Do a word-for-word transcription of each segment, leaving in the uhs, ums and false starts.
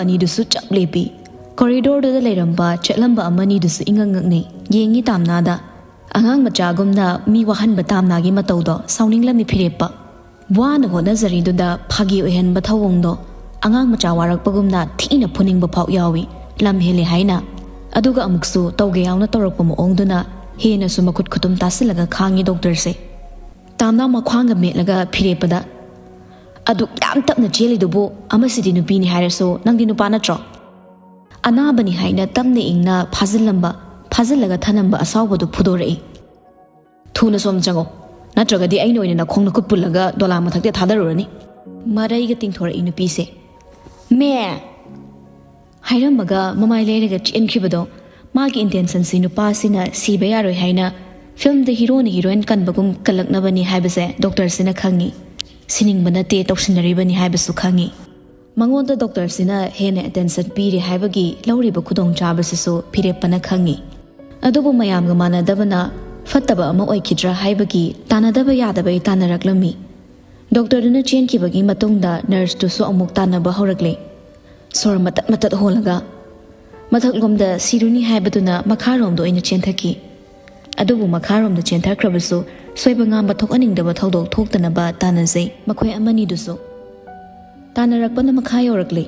ꯑꯅꯤꯗꯨꯁꯨ ꯆꯞ ꯂꯦꯞꯄꯤ꯫ ꯀꯣꯔꯤꯗꯣꯔꯗꯨꯗ ꯂꯩꯔꯝꯕ ꯆꯠꯂꯝꯕ ꯑꯃꯅꯤꯗꯨꯁꯨ ꯏꯉꯛ ꯉꯛꯅꯩ꯫ ꯌꯦꯡꯉꯤ ꯇꯥꯝꯅꯥꯗ꯫ ꯑꯉꯥꯡ ꯃꯆꯥꯒꯨꯝꯅ ꯃꯤ ꯋꯥꯍꯟꯕ ꯇꯥꯝꯅꯥꯒꯤ ꯃꯇꯧꯗꯣ ꯁꯥꯎꯅꯤꯡꯂꯝꯃꯤ ꯐꯤꯔꯦꯞꯄ꯫ ꯋꯥꯅ ꯍꯣꯠꯅꯖꯔꯤꯗꯨꯗ ꯐꯥꯒꯤ ꯑꯣꯏꯍꯟꯕ ꯊꯧꯑꯣꯡꯗꯣ ꯑꯉꯥꯡ ꯃꯆꯥ ꯋꯥꯔꯛꯄꯒꯨꯝꯅ ꯊꯤꯅ ꯐꯨꯅꯤꯡꯕ ꯐꯥꯎ ꯌꯥꯎꯏ꯫ ꯂꯝ ꯍꯦꯜꯂꯦ ꯍꯥꯏꯅ꯫ ꯑꯗꯨꯒ ꯑꯃꯨꯛꯁꯨ ꯇꯧꯒꯦ ꯌꯥꯎꯅ ꯇꯧꯔꯛꯄ ꯃꯑꯣꯡꯗꯨꯅ ꯍꯦꯟꯅꯁꯨ ꯃꯈꯨꯠ ꯈꯨꯇꯨꯝ ꯇꯥꯁꯤꯜꯂꯒ ꯈꯥꯡꯉꯤ ꯗꯣꯛꯇꯔꯁꯦ꯫ ꯇꯥꯝꯅꯥ ꯃꯈ꯭ꯋꯥꯡꯒ ꯃꯦꯠꯂꯒ ꯐꯤꯔꯦꯞꯄꯗ, "ꯑꯗꯨꯛ ꯌꯥꯝ ꯇꯞꯅ ꯆꯦꯜꯂꯤꯗꯨꯕꯨ ꯑꯃꯁꯤꯗꯤ ꯅꯨꯄꯤꯅꯤ ꯍꯥꯏꯔꯁꯨ ꯅꯪꯗꯤ ꯅꯨꯄꯥ ꯅꯠꯇ꯭ꯔꯣ?" ꯑꯅꯥꯕꯅꯤ ꯍꯥꯏꯅ ꯇꯞꯅ ꯏꯪꯅ ꯐꯥꯖꯤꯜꯂꯝꯕ, ꯐꯥꯖꯤꯜꯂꯒ ꯊꯅꯝꯕ ꯑꯁꯥꯎꯕꯗꯨ ꯐꯨꯗꯣꯔꯛꯏ꯫ "ꯊꯨꯅ ꯁꯣꯝ ꯆꯪꯉꯣ, ꯅꯠꯇ꯭ꯔꯒꯗꯤ ꯑꯩꯅ ꯑꯣꯏꯅ ꯅꯈꯣꯡ ꯅꯈꯨꯠ ꯄꯨꯜꯂꯒ ꯗꯣꯂꯥ ꯃꯊꯛꯇ ꯊꯥꯗꯔꯨꯔꯅꯤ꯫" ꯃꯔꯩꯒ ꯇꯤꯡꯊꯣꯔꯛꯏ ꯅꯨꯄꯤꯁꯦ꯫ "ꯃꯦ!" ꯍꯥꯏꯔꯝꯃꯒ ꯃꯃꯥꯏ ꯂꯩꯔꯒ ꯆꯦꯟꯈꯤꯕꯗꯣ꯫ ꯃꯥꯒꯤ intentionꯁꯤ ꯅꯨꯄꯥꯁꯤꯅ ꯁꯤꯕ ꯌꯥꯔꯣꯏ ꯍꯥꯏꯅ filmꯗ heroꯅ heroine ꯀꯟꯕꯒꯨꯝ ꯀꯜꯂꯛꯅꯕꯅꯤ ꯍꯥꯏꯕꯁꯦ ꯗꯣꯛꯇꯔꯁꯤꯅ ꯈꯪꯉꯤ꯫ ꯁꯤꯅꯤꯡꯕ ꯅꯠꯇꯦ, ꯇꯧꯁꯤꯟꯅꯔꯤꯕꯅꯤ ꯍꯥꯏꯕꯁꯨ ꯈꯪꯉꯤ꯫ ꯃꯉꯣꯟꯗ ꯗꯣꯛꯇꯔꯁꯤꯅ ꯍꯦꯟꯅ attention ꯄꯤꯔꯦ ꯍꯥꯏꯕꯒꯤ ꯂꯧꯔꯤꯕ ꯈꯨꯗꯣꯡꯆꯥꯕꯁꯤꯁꯨ ꯐꯤꯔꯦꯞꯄꯅ ꯈꯪꯉꯤ꯫ ꯑꯗꯨꯕꯨ ꯃꯌꯥꯝꯒ ꯃꯥꯟꯅꯗꯕꯅ ꯐꯠꯇꯕ ꯑꯃ ꯑꯣꯏꯈꯤꯗ꯭ꯔꯥ ꯍꯥꯏꯕꯒꯤ ꯇꯥꯟꯅꯗꯕ ꯌꯥꯗꯕꯩ ꯇꯥꯟꯅꯔꯛꯂꯝꯃꯤ꯫ ꯗꯣꯛꯇꯔꯗꯨꯅ ꯆꯦꯟꯈꯤꯕꯒꯤ ꯃꯇꯨꯡꯗ nurseꯇꯨꯁꯨ ꯑꯃꯨꯛ ꯇꯥꯟꯅꯕ ꯍꯧꯔꯛꯂꯦ꯫ ꯁꯣꯔ ꯃꯇꯠ ꯃꯇꯠ ꯍꯣꯜꯂꯒ꯫ ꯃꯊꯛꯂꯣꯝꯗ ꯁꯤꯔꯨꯅꯤ ꯍꯥꯏꯕꯗꯨꯅ ꯃꯈꯥꯔꯣꯝꯗ ꯑꯣꯏꯅ ꯆꯦꯟꯊꯈꯤ꯫ ꯑꯗꯨꯕꯨ ꯃꯈꯥꯔꯣꯝꯗ ꯆꯦꯟꯊꯈ꯭ꯔꯕꯁꯨ ꯁꯣꯏꯕ ꯉꯥꯝꯕ ꯊꯣꯛꯍꯟꯅꯤꯡꯗꯕ ꯊꯧꯗꯣꯛ ꯊꯣꯛꯇꯅꯕ ꯇꯥꯟꯅꯖꯩ ꯃꯈꯣꯏ ꯑꯃꯅꯤꯗꯨꯁꯨ꯫ ꯇꯥꯟꯅꯔꯛꯄꯅ ꯃꯈꯥ ꯌꯧꯔꯛꯂꯤ꯫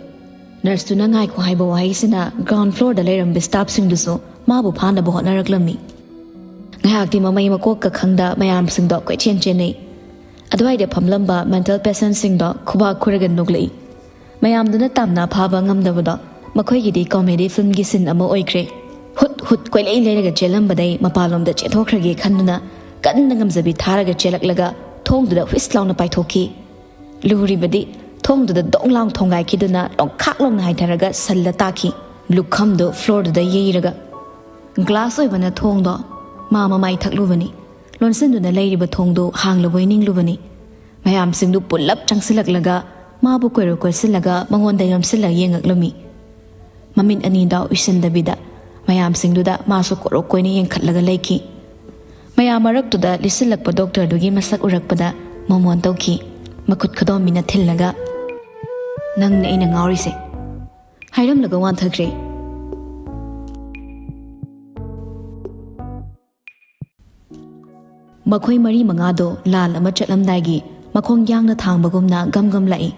Nurseꯇꯨꯅ ꯉꯥꯏꯈꯣ ꯍꯥꯏꯕ ꯋꯥꯍꯩꯁꯤꯅ ground floorꯗ ꯂꯩꯔꯝꯕ staffꯁꯤꯡꯗꯨꯁꯨ ꯃꯥꯕꯨ ꯐꯥꯅꯕ ꯍꯣꯠꯅꯔꯛꯂꯝꯃꯤ꯫ ꯉꯥꯏꯍꯥꯛꯇꯤ ꯃꯃꯩ ꯃꯀꯣꯛꯀ ꯈꯪꯗ ꯃꯌꯥꯝꯁꯤꯡꯗꯣ ꯀꯣꯏꯆꯦꯟ ꯆꯦꯟꯅꯩ꯫ ꯑꯗꯨꯋꯥꯏꯗ ꯐꯝꯂꯝꯕ mental patientꯁꯤꯡꯗꯣ ꯈꯨꯕꯥꯛ ꯈꯨꯔꯒ ꯅꯣꯛꯂꯛꯏ꯫ ꯃꯌꯥꯝꯗꯨꯅ ꯇꯥꯝꯅꯥ ꯐꯥꯕ ꯉꯝꯗꯕꯗꯣ ꯃꯈꯣꯏꯒꯤꯗꯤ comedy filmꯒꯤ scene ꯑꯃ ꯑꯣꯏꯈ꯭ꯔꯦ꯫ ꯍꯨꯠ ꯍꯨꯠ ꯀꯣꯏꯂꯩ ꯂꯩꯔꯒ ꯆꯦꯜꯂꯝꯕꯗꯩ ꯃꯄꯥꯟꯂꯣꯝꯗ ꯆꯦꯟꯊꯣꯛꯈ꯭ꯔꯒꯦ ꯈꯟꯗꯨꯅ ꯀꯟꯅ ꯉꯝꯖꯕꯤ ꯊꯥꯔꯒ ꯆꯦꯜꯂꯛꯂꯒ ꯊꯣꯡꯗꯨꯗ ꯍꯨꯏꯁ ꯂꯥꯎꯅ ꯄꯥꯏꯊꯣꯛꯈꯤ꯫ ꯂꯨꯔꯤꯕꯗꯤ ꯊꯣꯡꯗꯨꯗ ꯗꯣꯡ ꯂꯥꯎ ꯊꯣꯡꯒꯥꯏꯈꯤꯗꯨꯅ ꯂꯣꯡꯈꯥꯛ ꯂꯥꯎꯅ ꯍꯥꯏꯊꯔꯒ ꯁꯜꯂ ꯇꯥꯈꯤ꯫ ꯂꯨꯈꯝꯗꯨ floorꯗꯨꯗ ꯌꯩꯔꯒ꯫ Glass ꯑꯣꯏꯕꯅ ꯊꯣꯡꯗꯣ ꯃꯥ ꯃꯃꯥꯏ ꯊꯛꯂꯨꯕꯅꯤ꯫ ꯂꯣꯟꯁꯤꯟꯗꯨꯅ ꯂꯩꯔꯤꯕ ꯊꯣꯡꯗꯨ ꯍꯥꯡꯂꯕꯣꯏ ꯅꯤꯡꯂꯨꯕꯅꯤ꯫ ꯃꯌꯥꯝꯁꯤꯡꯗꯨ ꯄꯨꯜꯂꯞ ꯆꯪꯁꯤꯜꯂꯛꯂꯒ ꯃꯥꯕꯨ ꯀꯣꯏꯔꯣ ꯀꯣꯏꯁꯤꯜꯂꯒ ꯃꯉꯣꯟꯗ ꯌꯣꯝꯁꯤꯜꯂ ꯌꯦꯡꯉꯛꯂꯝꯃꯤ꯫ ꯃꯃꯤꯠ ꯑꯅꯤꯗ ꯎꯏꯁꯤꯟꯗꯕꯤꯗ ꯃꯌꯥꯝꯁꯤꯡꯗꯨꯗ ꯃꯥꯁꯨ ꯀꯣꯔꯣꯛ ꯀꯣꯏꯅ ꯌꯦꯡꯈꯠꯂꯒ ꯂꯩꯈꯤ꯫ ꯃꯌꯥꯝ ꯃꯔꯛꯇꯨꯗ ꯂꯤꯠꯁꯤꯜꯂꯛꯄ ꯗꯣꯛꯇꯔꯗꯨꯒꯤ ꯃꯁꯛ ꯎꯔꯛꯄꯗ ꯃꯣꯃꯣꯟ ꯇꯧꯈꯤ꯫ ꯃꯈꯨꯠ ꯈꯨꯗꯣꯝꯕꯤꯅ ꯊꯤꯜꯂꯒ, "ꯅꯪꯅ ꯑꯩꯅ ꯉꯥꯎꯔꯤꯁꯦ꯫ ꯍꯥꯏꯔꯝꯂꯒ ꯋꯥꯟꯊꯈ꯭ꯔꯦ꯫ ꯃꯈꯣꯏ ꯃꯔꯤ ꯃꯉꯥꯗꯣ ꯂꯥꯟ ꯑꯃ ꯆꯠꯂꯝꯗꯥꯏꯒꯤ ꯃꯈꯣꯡ ꯌꯥꯡꯅ ꯊꯥꯡꯕꯒꯨꯝꯅ ꯒꯝ ꯒꯝ ꯂꯥꯛꯏ꯫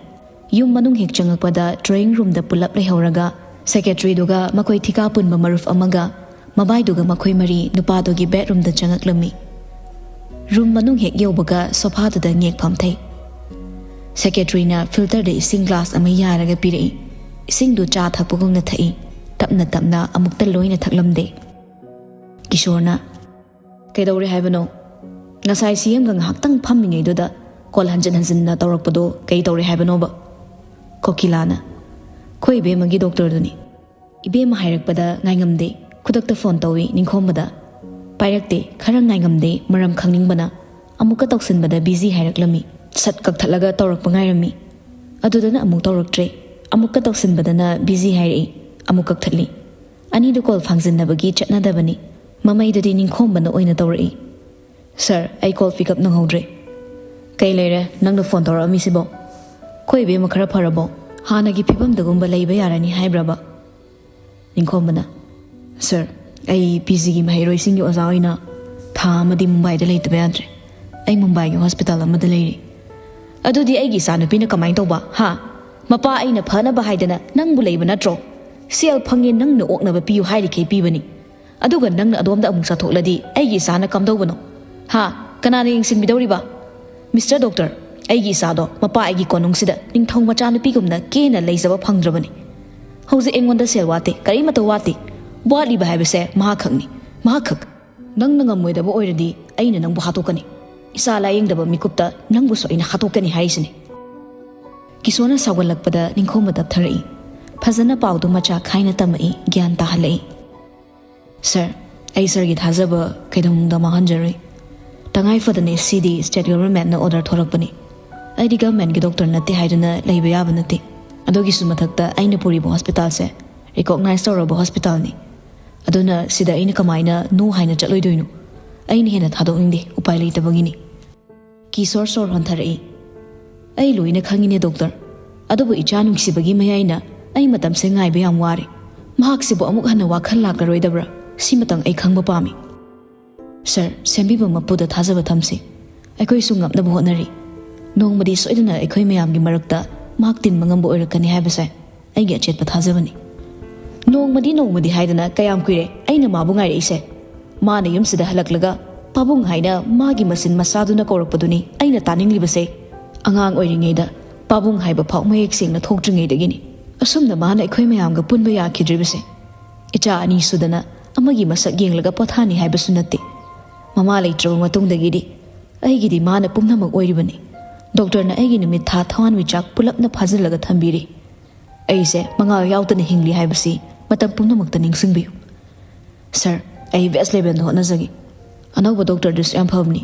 ꯌꯨꯝ ꯃꯅꯨꯡ ꯍꯦꯛ ꯆꯪꯉꯛꯄꯗ drawing roomꯗ ꯄꯨꯜꯂꯞ ꯂꯩꯍꯧꯔꯒ, secretaryꯗꯨꯒ ꯃꯈꯣꯏ ꯊꯤꯀꯥ ꯄꯨꯟꯕ ꯃꯔꯨꯞ ꯑꯃꯒ, ꯃꯕꯥꯏꯗꯨꯒ ꯃꯈꯣꯏ ꯃꯔꯤ ꯅꯨꯄꯥꯗꯨꯒꯤ bedroomꯗ ꯆꯪꯉꯛꯂꯝꯃꯤ꯫ Room ꯃꯅꯨꯡ ꯍꯦꯛ ꯌꯧꯕꯒ sofaꯗꯨꯗ ꯉꯦꯛ ꯐꯝꯊꯩ꯫ Secretaryꯅ filterꯗ ꯏꯁꯤꯡ glass ꯑꯃ ꯌꯥꯔꯒ ꯄꯤꯔꯛꯏ꯫ ꯏꯁꯤꯡꯗꯨ ꯆꯥ ꯊꯛꯄꯒꯨꯝꯅ ꯊꯛꯏ꯫ ꯇꯞꯅ ꯇꯞꯅ, ꯑꯃꯨꯛꯇ ꯂꯣꯏꯅ ꯊꯛꯂꯝꯗꯦ꯫ ꯀꯤꯁꯣꯔꯅ, "ꯀꯩꯗꯧꯔꯦ ꯍꯥꯏꯕꯅꯣ? ꯉꯁꯥꯏ ꯁꯤ ꯑꯦꯝꯒ ꯉꯥꯏꯍꯥꯛꯇꯪ ꯐꯝꯃꯤꯉꯩꯗꯨꯗ call ꯍꯟꯖꯤꯟ ꯍꯟꯖꯤꯟꯅ ꯇꯧꯔꯛꯄꯗꯣ ꯀꯩ ꯇꯧꯔꯦ ꯍꯥꯏꯕꯅꯣꯕ?" ꯀꯣꯀꯤꯂꯥꯅ, "ꯑꯩꯈꯣꯏ ꯏꯕꯦꯝꯃꯒꯤ doctorꯗꯨꯅꯤ꯫ ꯏꯕꯦꯝꯃ ꯍꯥꯏꯔꯛꯄꯗ ꯉꯥꯏꯉꯝꯗꯦ, ꯈꯨꯗꯛꯇ phone ꯇꯧꯏ ꯅꯤꯡꯈꯣꯝꯕꯗ꯫ ꯄꯥꯏꯔꯛꯇꯦ, ꯈꯔ ꯉꯥꯏꯉꯝꯗꯦ, ꯃꯔꯝ ꯈꯪꯅꯤꯡꯕꯅ꯫ ꯑꯃꯨꯛꯀ ꯇꯧꯁꯤꯟꯕꯗ busy ꯍꯥꯏꯔꯛꯂꯝꯃꯤ꯫ ꯁꯠ ꯀꯛꯊꯠꯂꯒ ꯇꯧꯔꯛꯄ ꯉꯥꯏꯔꯝꯃꯤ꯫ ꯑꯗꯨꯗꯅ ꯑꯃꯨꯛ ꯇꯧꯔꯛꯇ꯭ꯔꯦ꯫ ꯑꯃꯨꯛꯀ ꯇꯧꯁꯤꯟꯕꯗꯅ busy ꯍꯥꯏꯔꯛꯏ꯫ ꯑꯃꯨꯛ ꯀꯛꯊꯠꯂꯤ꯫ ꯑꯅꯤꯗꯨ call ꯐꯥꯡꯖꯤꯟꯅꯕꯒꯤ ꯆꯠꯅꯗꯕꯅꯤ꯫ ꯃꯃꯩꯗꯨꯗꯤ ꯅꯤꯡꯈꯣꯝꯕꯅ ꯑꯣꯏꯅ ꯇꯧꯔꯛꯏ꯫ Sir, ꯑꯩ call pick up ꯅꯪꯍꯧꯗ꯭ꯔꯦ꯫ ꯀꯩ ꯂꯩꯔꯦ ꯅꯪꯅ phone ꯇꯧꯔꯛꯑꯝꯃꯤꯁꯤꯕꯣ? ꯑꯩꯈꯣꯏ ꯏꯕꯦꯝꯃ ꯈꯔ ꯐꯔꯕꯣ? ꯍꯥꯟꯅꯒꯤ ꯐꯤꯕꯝꯗꯒꯨꯝꯕ ꯂꯩꯕ ꯌꯥꯔꯅꯤ ꯍꯥꯏꯕ꯭ꯔꯕ?" ꯅꯤꯡꯈꯣꯝꯕꯅ, "Sir, ꯑꯩ PGꯒꯤ ꯃꯍꯩꯔꯣꯏꯁꯤꯡꯒꯤ ꯑꯣꯖꯥ ꯑꯣꯏꯅ ꯊꯥ ꯑꯃꯗꯤ ꯃꯨꯝꯕꯥꯏꯗ ꯂꯩꯇꯕ ꯌꯥꯗ꯭ꯔꯦ꯫ ꯑꯩ ꯃꯨꯝꯕꯥꯏꯒꯤ hospital ꯑꯃꯗ ꯂꯩꯔꯤ꯫ ꯑꯗꯨꯗꯤ ꯑꯩꯒꯤ ꯏꯆꯥꯅꯨꯄꯤꯅ ꯀꯃꯥꯏꯅ ꯇꯧꯕ, ꯍꯥ? ꯃꯄꯥ ꯑꯩꯅ ꯐꯅꯕ ꯍꯥꯏꯗꯅ ꯅꯪꯕꯨ ꯂꯩꯕ ꯅꯠꯇ꯭ꯔꯣ? ꯁꯦꯜ ꯐꯪꯉꯦ, ꯅꯪꯅ ꯑꯣꯛꯅꯕ ꯄꯤꯌꯨ ꯍꯥꯏꯔꯤꯈꯩ ꯄꯤꯕꯅꯤ꯫ ꯑꯗꯨꯒ ꯅꯪꯅ ꯑꯗꯣꯝꯗ ꯑꯃꯨꯛ ꯆꯠꯊꯣꯛꯂꯗꯤ ꯑꯩꯒꯤ ꯏꯆꯥꯅ ꯀꯝꯗꯧꯕꯅꯣ? ꯍꯥ? ꯀꯅꯥꯅ ꯌꯦꯡꯁꯤꯟꯕꯤꯗꯧꯔꯤꯕ? Mister Doctor, ꯑꯩꯒꯤ ꯏꯆꯥꯗꯣ ꯃꯄꯥ ꯑꯩꯒꯤ ꯀꯣꯅꯨꯡꯁꯤꯗ ꯅꯤꯡꯊꯧ ꯃꯆꯥꯅꯨꯄꯤꯒꯨꯝꯅ ꯀꯦꯅ ꯂꯩꯖꯕ ꯐꯪꯗ꯭ꯔꯕꯅꯤ꯫ ꯍꯧꯖꯤꯛ ꯑꯩꯉꯣꯟꯗ ꯁꯦꯜ ꯋꯥꯠꯇꯦ, ꯀꯔꯤꯃꯠꯇ ꯋꯥꯠꯇꯦ꯫ ꯋꯥꯠꯂꯤꯕ ꯍꯥꯏꯕꯁꯦ ꯃꯍꯥꯛꯈꯛꯅꯤ, ꯃꯍꯥꯛꯈꯛ꯫ ꯅꯪꯅ ꯉꯝꯃꯣꯏꯗꯕ ꯑꯣꯏꯔꯗꯤ ꯑꯩꯅ ꯅꯪꯕꯨ ꯍꯥꯠꯇꯣꯛꯀꯅꯤ꯫ ꯏꯆꯥ ꯂꯥꯌꯦꯡꯗꯕ ꯃꯤꯀꯨꯞꯇ ꯅꯪꯕꯨꯁꯨ ꯑꯩꯅ ꯍꯥꯠꯇꯣꯛꯀꯅꯤ ꯍꯥꯏꯔꯤꯁꯤꯅꯤ꯫" ꯀꯤꯁꯣꯔꯅ ꯁꯥꯎꯒꯠꯂꯛꯄꯗ ꯅꯤꯡꯈꯣꯝꯕ ꯇꯞꯊꯔꯛꯏ꯫ ꯐꯖꯅ ꯄꯥꯎꯗꯨ ꯃꯆꯥ ꯈꯥꯏꯅ ꯇꯝꯃꯛꯏ, ꯒ꯭ꯌꯥꯟ ꯇꯥꯍꯜꯂꯛꯏ꯫ "Sir, ꯑꯩ sirꯒꯤ ꯊꯥꯖꯕ ꯀꯩꯗꯧꯅꯨꯡꯗ ꯃꯥꯡꯍꯟꯖꯔꯣꯏ꯫ ꯇꯉꯥꯏ ꯐꯗꯅ ꯁꯤꯗꯤ state governmentꯅ order ꯊꯣꯔꯛꯄꯅꯤ꯫ ꯑꯩꯗꯤ governmentꯀꯤ doctor ꯅꯠꯇꯦ ꯍꯥꯏꯗꯨꯅ ꯂꯩꯕ ꯌꯥꯕ ꯅꯠꯇꯦ꯫ ꯑꯗꯨꯒꯤꯁꯨ ꯃꯊꯛꯇ ꯑꯩꯅ ꯄꯨꯔꯤꯕ hospitalꯁꯦ recognize ꯇꯧꯔꯕ hospitalꯅꯤ꯫ ꯑꯗꯨꯅ ꯁꯤꯗ ꯑꯩꯅ ꯀꯃꯥꯏꯅ no ꯍꯥꯏꯅ ꯆꯠꯂꯣꯏꯗꯣꯏꯅꯣ? ꯑꯩꯅ ꯍꯦꯟꯅ ꯊꯥꯗꯣꯛꯅꯤꯡꯗꯦ, ꯎꯄꯥꯏ ꯂꯩꯇꯕꯒꯤꯅꯤ꯫" ꯀꯤꯁꯣꯔ ꯁꯣꯔ ꯍꯣꯟꯊꯔꯛꯏ꯫ "ꯑꯩ ꯂꯣꯏꯅ ꯈꯪꯉꯤꯅꯦ doctor, ꯑꯗꯨꯕꯨ ꯏꯆꯥ ꯅꯨꯡꯁꯤꯕꯒꯤ ꯃꯌꯥꯏꯅ ꯑꯩ ꯃꯇꯝꯁꯦ ꯉꯥꯏꯕ ꯌꯥꯝ ꯋꯥꯔꯦ꯫ ꯃꯍꯥꯛꯁꯤꯕꯨ ꯑꯃꯨꯛ ꯍꯟꯅ ꯋꯥꯈꯜ ꯂꯥꯛꯂꯔꯣꯏꯗꯕ꯭ꯔꯥ? ꯁꯤꯃꯇꯪ ꯑꯩ ꯈꯪꯕ ꯄꯥꯝꯃꯤ꯫ ꯁꯥꯔ, ꯁꯦꯝꯕꯤꯕ ꯃꯄꯨꯗ ꯊꯥꯖꯕ ꯊꯝꯁꯤ꯫ ꯑꯩꯈꯣꯏꯁꯨ ꯉꯝꯅꯕ ꯍꯣꯠꯅꯔꯤ꯫ ꯅꯣꯡꯃꯗꯤ ꯁꯣꯏꯗꯅ ꯑꯩꯈꯣꯏ ꯃꯌꯥꯝꯒꯤ ꯃꯔꯛꯇ ꯃꯍꯥꯛ ꯇꯤꯟꯕ ꯉꯝꯕ ꯑꯣꯏꯔꯛꯀꯅꯤ ꯍꯥꯏꯕꯁꯦ ꯑꯩꯒꯤ ꯑꯆꯦꯠꯄ ꯊꯥꯖꯕꯅꯤ꯫ ꯅꯣꯡꯃꯗꯤ ꯅꯣꯡꯃꯗꯤ ꯍꯥꯏꯗꯅ ꯀꯌꯥꯝ ꯀꯨꯏꯔꯦ ꯑꯩꯅ ꯃꯥꯕꯨ ꯉꯥꯏꯔꯛꯏꯁꯦ꯫ ꯃꯥꯅ ꯌꯨꯝꯁꯤꯗ ꯍꯜꯂꯛꯂꯒ ꯄꯥꯕꯨꯡ ꯍꯥꯏꯅ ꯃꯥꯒꯤ ꯃꯆꯤꯟ ꯃꯆꯥꯗꯨꯅ ꯀꯧꯔꯛꯄꯗꯨꯅꯤ ꯑꯩꯅ ꯇꯥꯅꯤꯡꯂꯤꯕꯁꯦ꯫ ꯑꯉꯥꯡ ꯑꯣꯏꯔꯤꯉꯩꯗ ꯄꯥꯕꯨꯡ ꯍꯥꯏꯕ ꯐꯥꯎ ꯃꯌꯦꯛ ꯁꯦꯡꯅ ꯊꯣꯛꯇ꯭ꯔꯤꯉꯩꯗꯒꯤꯅꯤ꯫ ꯑꯁꯨꯝꯅ ꯃꯥꯅ ꯑꯩꯈꯣꯏ ꯃꯌꯥꯝꯒ ꯄꯨꯟꯕ ꯌꯥꯈꯤꯗ꯭ꯔꯤꯕꯁꯦ꯫ ꯏꯆꯥ ꯑꯅꯤ ꯁꯨꯗꯅ ꯑꯃꯒꯤ ꯃꯁꯛ ꯌꯦꯡꯂꯒ ꯄꯣꯊꯥꯅꯤ ꯍꯥꯏꯕꯁꯨ ꯅꯠꯇꯦ꯫ ꯃꯃꯥ ꯂꯩꯇ꯭ꯔꯕ ꯃꯇꯨꯡꯗꯒꯤꯗꯤ ꯑꯩꯒꯤꯗꯤ ꯃꯥꯅ ꯄꯨꯝꯅꯃꯛ ꯑꯣꯏꯔꯤꯕꯅꯤ꯫ ꯗꯣꯛꯇꯔꯅ ꯑꯩꯒꯤ ꯅꯨꯃꯤꯠ ꯊꯥ ꯊꯋꯥꯟꯃꯤꯆꯥꯛ ꯄꯨꯂꯞꯅ ꯐꯥꯖꯤꯜꯂꯒ ꯊꯝꯕꯤꯔꯤ꯫ ꯑꯩꯁꯦ ꯃꯉꯥꯜ ꯌꯥꯎꯗꯅ ꯍꯤꯡꯂꯤ ꯍꯥꯏꯕꯁꯤ ꯃꯇꯝ ꯄꯨꯝꯅꯃꯛꯇ ꯅꯤꯡꯁꯤꯡꯕꯤꯌꯨ꯫ ꯁꯥꯔ, ꯑꯩ ꯕꯦꯁ ꯂꯦꯚꯦꯜꯗ ꯍꯣꯠꯅꯖꯒꯦ꯫ ꯑꯅꯧꯕ ꯗꯣꯛꯇꯔꯗꯨꯁꯨ ꯌꯥꯝ ꯐꯕꯅꯤ꯫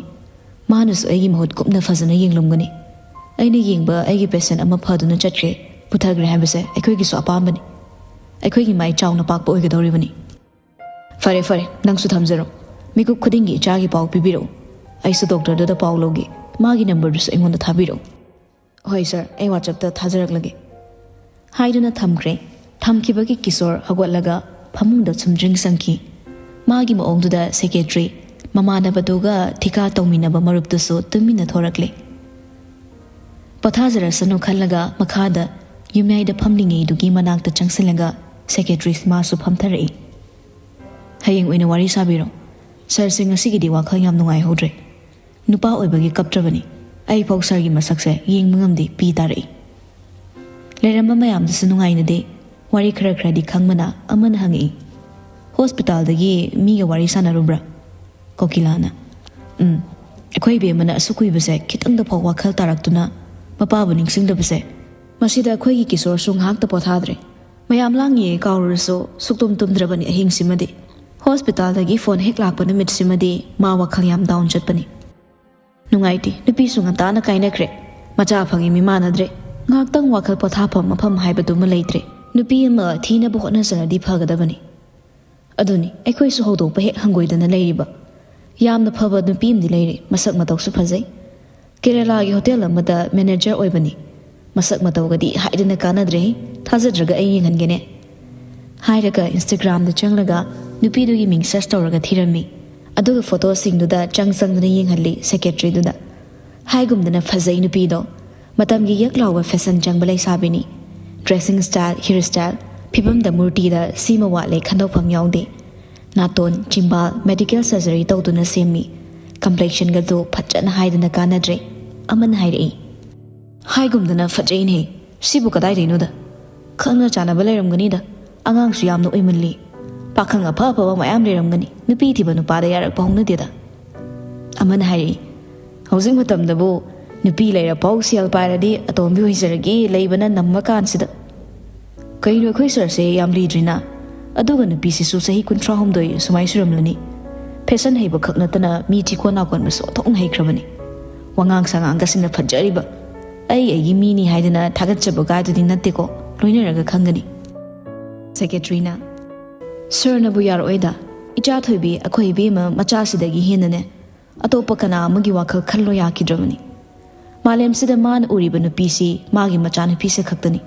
ꯃꯥꯅꯁꯨ ꯑꯩꯒꯤ ꯃꯍꯨꯠ ꯀꯨꯞꯅ ꯐꯖꯅ ꯌꯦꯡꯂꯝꯒꯅꯤ꯫ ꯑꯩꯅ ꯌꯦꯡꯕ ꯑꯩꯒꯤ ꯄꯦꯁꯦꯟ ꯑꯃ ꯐꯗꯨꯅ ꯆꯠꯈ꯭ꯔꯦ, ꯄꯨꯊꯈ꯭ꯔꯦ ꯍꯥꯏꯕꯁꯦ ꯑꯩꯈꯣꯏꯒꯤꯁꯨ ꯑꯄꯥꯝꯕꯅꯤ꯫ ꯑꯩꯈꯣꯏꯒꯤ ꯃꯥꯏ ꯆꯥꯎꯅ ꯄꯥꯛꯄ ꯑꯣꯏꯒꯗꯧꯔꯤꯕꯅꯤ꯫ ꯐꯔꯦ, ꯐꯔꯦ, ꯅꯪꯁꯨ ꯊꯝꯖꯔꯣ꯫ ꯃꯤꯀꯨꯞ ꯈꯨꯗꯤꯡꯒꯤ ꯏꯆꯥꯒꯤ ꯄꯥꯎ ꯄꯤꯕꯤꯔꯛꯎ꯫ ꯑꯩꯁꯨ ꯗꯣꯛꯇꯔꯗꯨꯗ ꯄꯥꯎ ꯂꯧꯒꯦ꯫ ꯃꯥꯒꯤ ꯅꯝꯕꯔꯗꯨꯁꯨ ꯑꯩꯉꯣꯟꯗ ꯊꯥꯕꯤꯔꯛꯎ꯫ ꯍꯣꯏ ꯁꯥꯔ, ꯑꯩ WhatsApp-ꯇ ꯊꯥꯖꯔꯛꯂꯒꯦ꯫ ꯍꯥꯏꯗꯨꯅ ꯊꯝꯈ꯭ꯔꯦ꯫ ꯊꯝꯈꯤꯕꯒꯤ ꯀꯤꯁꯣꯔ ꯍꯧꯒꯠꯂꯒ ꯐꯃꯨꯡꯗ ꯁꯨꯝ ꯗ꯭ꯔꯤꯡ ꯆꯪꯈꯤ꯫ ꯃꯥꯒꯤ ꯃꯑꯣꯡꯗꯨꯗ ꯁꯦꯀ꯭ꯔꯦꯇꯔꯤ ꯃꯃꯥꯟꯅꯕꯗꯨꯒ ꯊꯤꯀꯥ ꯇꯧꯃꯤꯟꯅꯕ ꯃꯔꯨꯞꯇꯨꯁꯨ ꯇꯨꯃꯤꯟꯅ ꯊꯣꯔꯛꯂꯦ꯫ ꯄꯣꯊꯥꯖꯔꯁꯅꯨ ꯈꯜꯂꯒ ꯃꯈꯥꯗ ꯌꯨꯝꯌꯥꯏꯗ ꯐꯝꯂꯤꯉꯩꯗꯨꯒꯤ ꯃꯅꯥꯛꯇ ꯆꯪꯁꯤꯜꯂꯒ ꯁꯦꯀ꯭ꯔꯦꯇꯔꯤ ꯃꯥꯁꯨ ꯐꯝꯊꯔꯛꯏ꯫ ꯍꯌꯦꯡ ꯑꯣꯏꯅ ꯋꯥꯔꯤ ꯁꯥꯕꯤꯔꯣ꯫ ꯁꯥꯔꯁꯦ ꯉꯁꯤꯒꯤꯗꯤ ꯋꯥꯈꯜ ꯌꯥꯝ ꯅꯨꯡꯉꯥꯏꯍꯧꯗ꯭ꯔꯦ꯫ ꯅꯨꯄꯥ ꯑꯣꯏꯕꯒꯤ ꯀꯞꯇ꯭ꯔꯕꯅꯤ꯫ ꯑꯩꯐꯥꯎ ꯁꯥꯔꯒꯤ ꯃꯁꯛꯁꯦ ꯌꯦꯡꯕ ꯉꯝꯗꯦ, ꯄꯤ ꯇꯥꯔꯛꯏ꯫ ꯂꯩꯔꯝꯕ ꯃꯌꯥꯝꯗꯨꯁꯨ ꯅꯨꯡꯉꯥꯏꯅꯗꯦ꯫ ꯋꯥꯔꯤ ꯈꯔ ꯈꯔꯗꯤ ꯈꯪꯕꯅ ꯑꯃꯅ ꯍꯪꯉꯛꯏ, "ꯍꯣꯁꯄꯤꯇꯥꯜꯗꯒꯤ ꯃꯤꯒ ꯋꯥꯔꯤ ꯁꯥꯟꯅꯔꯨꯕ꯭ꯔꯥ?" ꯀꯣꯀꯤꯂꯥꯅ, "ꯎꯝ, ꯑꯩꯈꯣꯏ ꯏꯕꯦꯝꯃꯅ ꯑꯁꯨꯛ ꯀꯨꯏꯕꯁꯦ ꯈꯤꯇꯪꯗ ꯐꯥꯎ ꯋꯥꯈꯜ ꯇꯥꯔꯛꯇꯨꯅ ꯃꯄꯥꯕꯨ ꯅꯤꯡꯁꯤꯡꯗꯕꯁꯦ꯫ ꯃꯁꯤꯗ ꯑꯩꯈꯣꯏꯒꯤ ꯀꯤꯁꯣꯔꯁꯨ ꯉꯥꯏꯍꯥꯛꯇ ꯄꯣꯊꯥꯗ꯭ꯔꯦ꯫ ꯃꯌꯥꯝ ꯂꯥꯡꯉꯤꯌꯦ ꯀꯥꯎꯔꯨꯔꯁꯨ ꯁꯨꯛꯇꯨꯝ ꯇꯨꯝꯗ꯭ꯔꯕꯅꯤ ꯑꯍꯤꯡꯁꯤꯃꯗꯤ꯫ ꯍꯣꯁꯄꯤꯇꯥꯜꯗꯒꯤ ꯐꯣꯟ ꯍꯦꯛ ꯂꯥꯛꯄ ꯅꯨꯃꯤꯠꯁꯤꯃꯗꯤ ꯃꯥ ꯋꯥꯈꯜ ꯌꯥꯝ ꯗꯥꯎꯟ ꯆꯠꯄꯅꯤ꯫ ꯅꯨꯡꯉꯥꯏꯇꯦ, ꯅꯨꯄꯤꯁꯨ ꯉꯟꯇꯥꯅ ꯀꯥꯏꯅꯈ꯭ꯔꯦ꯫ ꯃꯆꯥ ꯐꯪꯉꯤ ꯃꯤꯃꯥꯟꯅꯗ꯭ꯔꯦ꯫ ꯉꯥꯏꯍꯥꯛꯇꯪ ꯋꯥꯈꯜ ꯄꯣꯊꯥꯐꯝ ꯃꯐꯝ ꯍꯥꯏꯕꯗꯨꯃ ꯂꯩꯇ꯭ꯔꯦ꯫ ꯅꯨꯄꯤ ꯑꯃ ꯊꯤꯅꯕ ꯍꯣꯠꯅꯖꯔꯗꯤ ꯐꯒꯗꯕꯅꯤ꯫ ꯑꯗꯨꯅꯤ, ꯑꯩꯈꯣꯏꯁꯨ ꯍꯧꯗꯣꯛꯄ ꯍꯦꯛ ꯍꯪꯒꯣꯏꯗꯅ ꯂꯩꯔꯤꯕ꯫ ꯌꯥꯝꯅ ꯐꯕ ꯅꯨꯄꯤ ꯑꯃꯗꯤ ꯂꯩꯔꯦ, ꯃꯁꯛ ꯃꯇꯧꯁꯨ ꯐꯖꯩ꯫ ꯀꯦꯔꯦꯂꯥꯒꯤ ꯍꯣꯇꯦꯜ ꯑꯃꯗ ꯃꯦꯅꯦꯖꯔ ꯑꯣꯏꯕꯅꯤ꯫ "ꯃꯁꯛ ꯃꯇꯧꯒꯗꯤ ꯍꯥꯏꯗꯅ ꯀꯥꯟꯅꯗ꯭ꯔꯦ꯫ ꯊꯥꯖꯗ꯭ꯔꯒ ꯑꯩ ꯌꯦꯡꯍꯟꯒꯦꯅꯦ," ꯍꯥꯏꯔꯒ Instagram-ꯗ ꯆꯪꯂꯒ ꯅꯨꯄꯤꯗꯨꯒꯤ ꯃꯤꯡ search ꯇꯧꯔꯒ ꯊꯤꯔꯝꯃꯤ꯫ ꯑꯗꯨꯒ photo-ꯁꯤꯡꯗꯨꯗ ꯆꯪ ꯆꯪꯗꯅ ꯌꯦꯡꯍꯜꯂꯤ secretary-ꯗꯨꯗ꯫ ꯍꯥꯏꯒꯨꯝꯗꯅ ꯐꯖꯩ ꯅꯨꯄꯤꯗꯣ꯫ ꯃꯇꯝꯒꯤ ꯌꯛ ꯂꯥꯎꯕ fashion ꯆꯪꯕ ꯂꯩꯁꯥꯕꯤꯅꯤ꯫ Dressing style, hair style, ꯐꯤꯕꯝꯗ ꯃꯨꯔꯇꯤꯗ ꯁꯤꯃ ꯋꯥꯠꯂꯦ ꯈꯟꯗꯣꯛꯐꯝ ꯌꯥꯎꯗꯦ꯫ ꯅꯥꯇꯣꯟ, ꯆꯤꯝꯕꯥꯜ medical surgery ꯇꯧꯗꯨꯅ ꯁꯦꯝꯃꯤ꯫ Complexion-ꯒꯗꯣ ꯐꯖꯅ ꯍꯥꯏꯗꯅ ꯀꯥꯟꯅꯗ꯭ꯔꯦ꯫ ꯑꯃꯅ ꯍꯥꯏꯔꯛꯏ, "ꯍꯥꯏꯒꯨꯝꯗꯅ ꯐꯖꯩꯅꯦ꯫ ꯁꯤꯕꯨ ꯀꯗꯥꯏꯗꯩꯅꯣꯗ? ꯈꯪꯅ ꯆꯥꯟꯅꯕ ꯂꯩꯔꯝꯒꯅꯤꯗ꯫ ꯑꯉꯥꯡꯁꯨ ꯌꯥꯝꯅ ꯑꯣꯏꯃꯜꯂꯤ꯫ ꯄꯥꯈꯪ ꯑꯐ ꯑꯐꯕ ꯃꯌꯥꯝ ꯂꯩꯔꯝꯒꯅꯤ꯫ ꯅꯨꯄꯤ ꯊꯤꯕ ꯅꯨꯄꯥꯗ ꯌꯥꯔꯛꯄ ꯍꯧꯅꯗꯦꯗ," ꯑꯃꯅ ꯍꯥꯏꯔꯛꯏ꯫ "ꯍꯧꯖꯤꯛ ꯃꯇꯝꯗꯕꯨ ꯅꯨꯄꯤ ꯂꯩꯔꯐꯥꯎ ꯁꯦꯜ ꯄꯥꯏꯔꯗꯤ ꯑꯇꯣꯝꯕꯤ ꯑꯣꯏꯖꯔꯒꯦ ꯂꯩꯕꯅ ꯅꯝꯃ ꯀꯥꯟꯁꯤꯗ꯫ ꯀꯩꯅꯣ ꯑꯩꯈꯣꯏ sir-ꯁꯦ ꯌꯥꯝ ꯂꯤꯗ꯭ꯔꯤꯅ? ꯑꯗꯨꯒ ꯅꯨꯄꯤꯁꯤꯁꯨ ꯆꯍꯤ ꯀꯨꯟꯊ꯭ꯔꯥ ꯍꯨꯝꯗꯣꯏ ꯁꯨꯃꯥꯏ ꯁꯨꯔꯝꯂꯅꯤ꯫ Fashion ꯍꯩꯕ ꯈꯛ ꯅꯠꯇꯅ ꯃꯤ ꯆꯤꯀꯣꯟ ꯅꯥꯀꯣꯟꯕꯁꯨ ꯑꯣꯟꯊꯣꯛꯅ ꯍꯩꯈ꯭ꯔꯕꯅꯤ꯫ ꯋꯥꯉꯥꯡ ꯁꯉꯥꯡꯒꯁꯤꯅ ꯐꯖꯔꯤꯕ꯫ ꯑꯩ ꯑꯩꯒꯤ ꯃꯤꯅꯤ ꯍꯥꯏꯗꯅ ꯊꯥꯒꯠꯆꯕ ꯀꯥꯏꯗꯨꯗꯤ ꯅꯠꯇꯦꯀꯣ, ꯂꯣꯏꯅꯔꯒ ꯈꯪꯒꯅꯤ꯫" Secretary-ꯅ, "Sir-ꯅꯕꯨ ꯌꯥꯔꯛꯑꯣꯏꯗ꯫ ꯏꯆꯥ ꯊꯣꯏꯕꯤ ꯑꯩꯈꯣꯏ ꯏꯕꯦꯝꯃ ꯃꯆꯥꯁꯤꯗꯒꯤ ꯍꯦꯟꯅꯅꯦ ꯑꯇꯣꯞꯄ ꯀꯅꯥ ꯑꯃꯒꯤ ꯋꯥꯈꯜ ꯈꯜꯂꯣ ꯌꯥꯈꯤꯗ꯭ꯔꯕꯅꯤ꯫ ꯃꯥꯂꯦꯝꯁꯤꯗ ꯃꯥꯅ ꯎꯔꯤꯕ ꯅꯨꯄꯤꯁꯤ ꯃꯥꯒꯤ ꯃꯆꯥꯅꯨꯄꯤꯁꯦ ꯈꯛꯇꯅꯤ꯫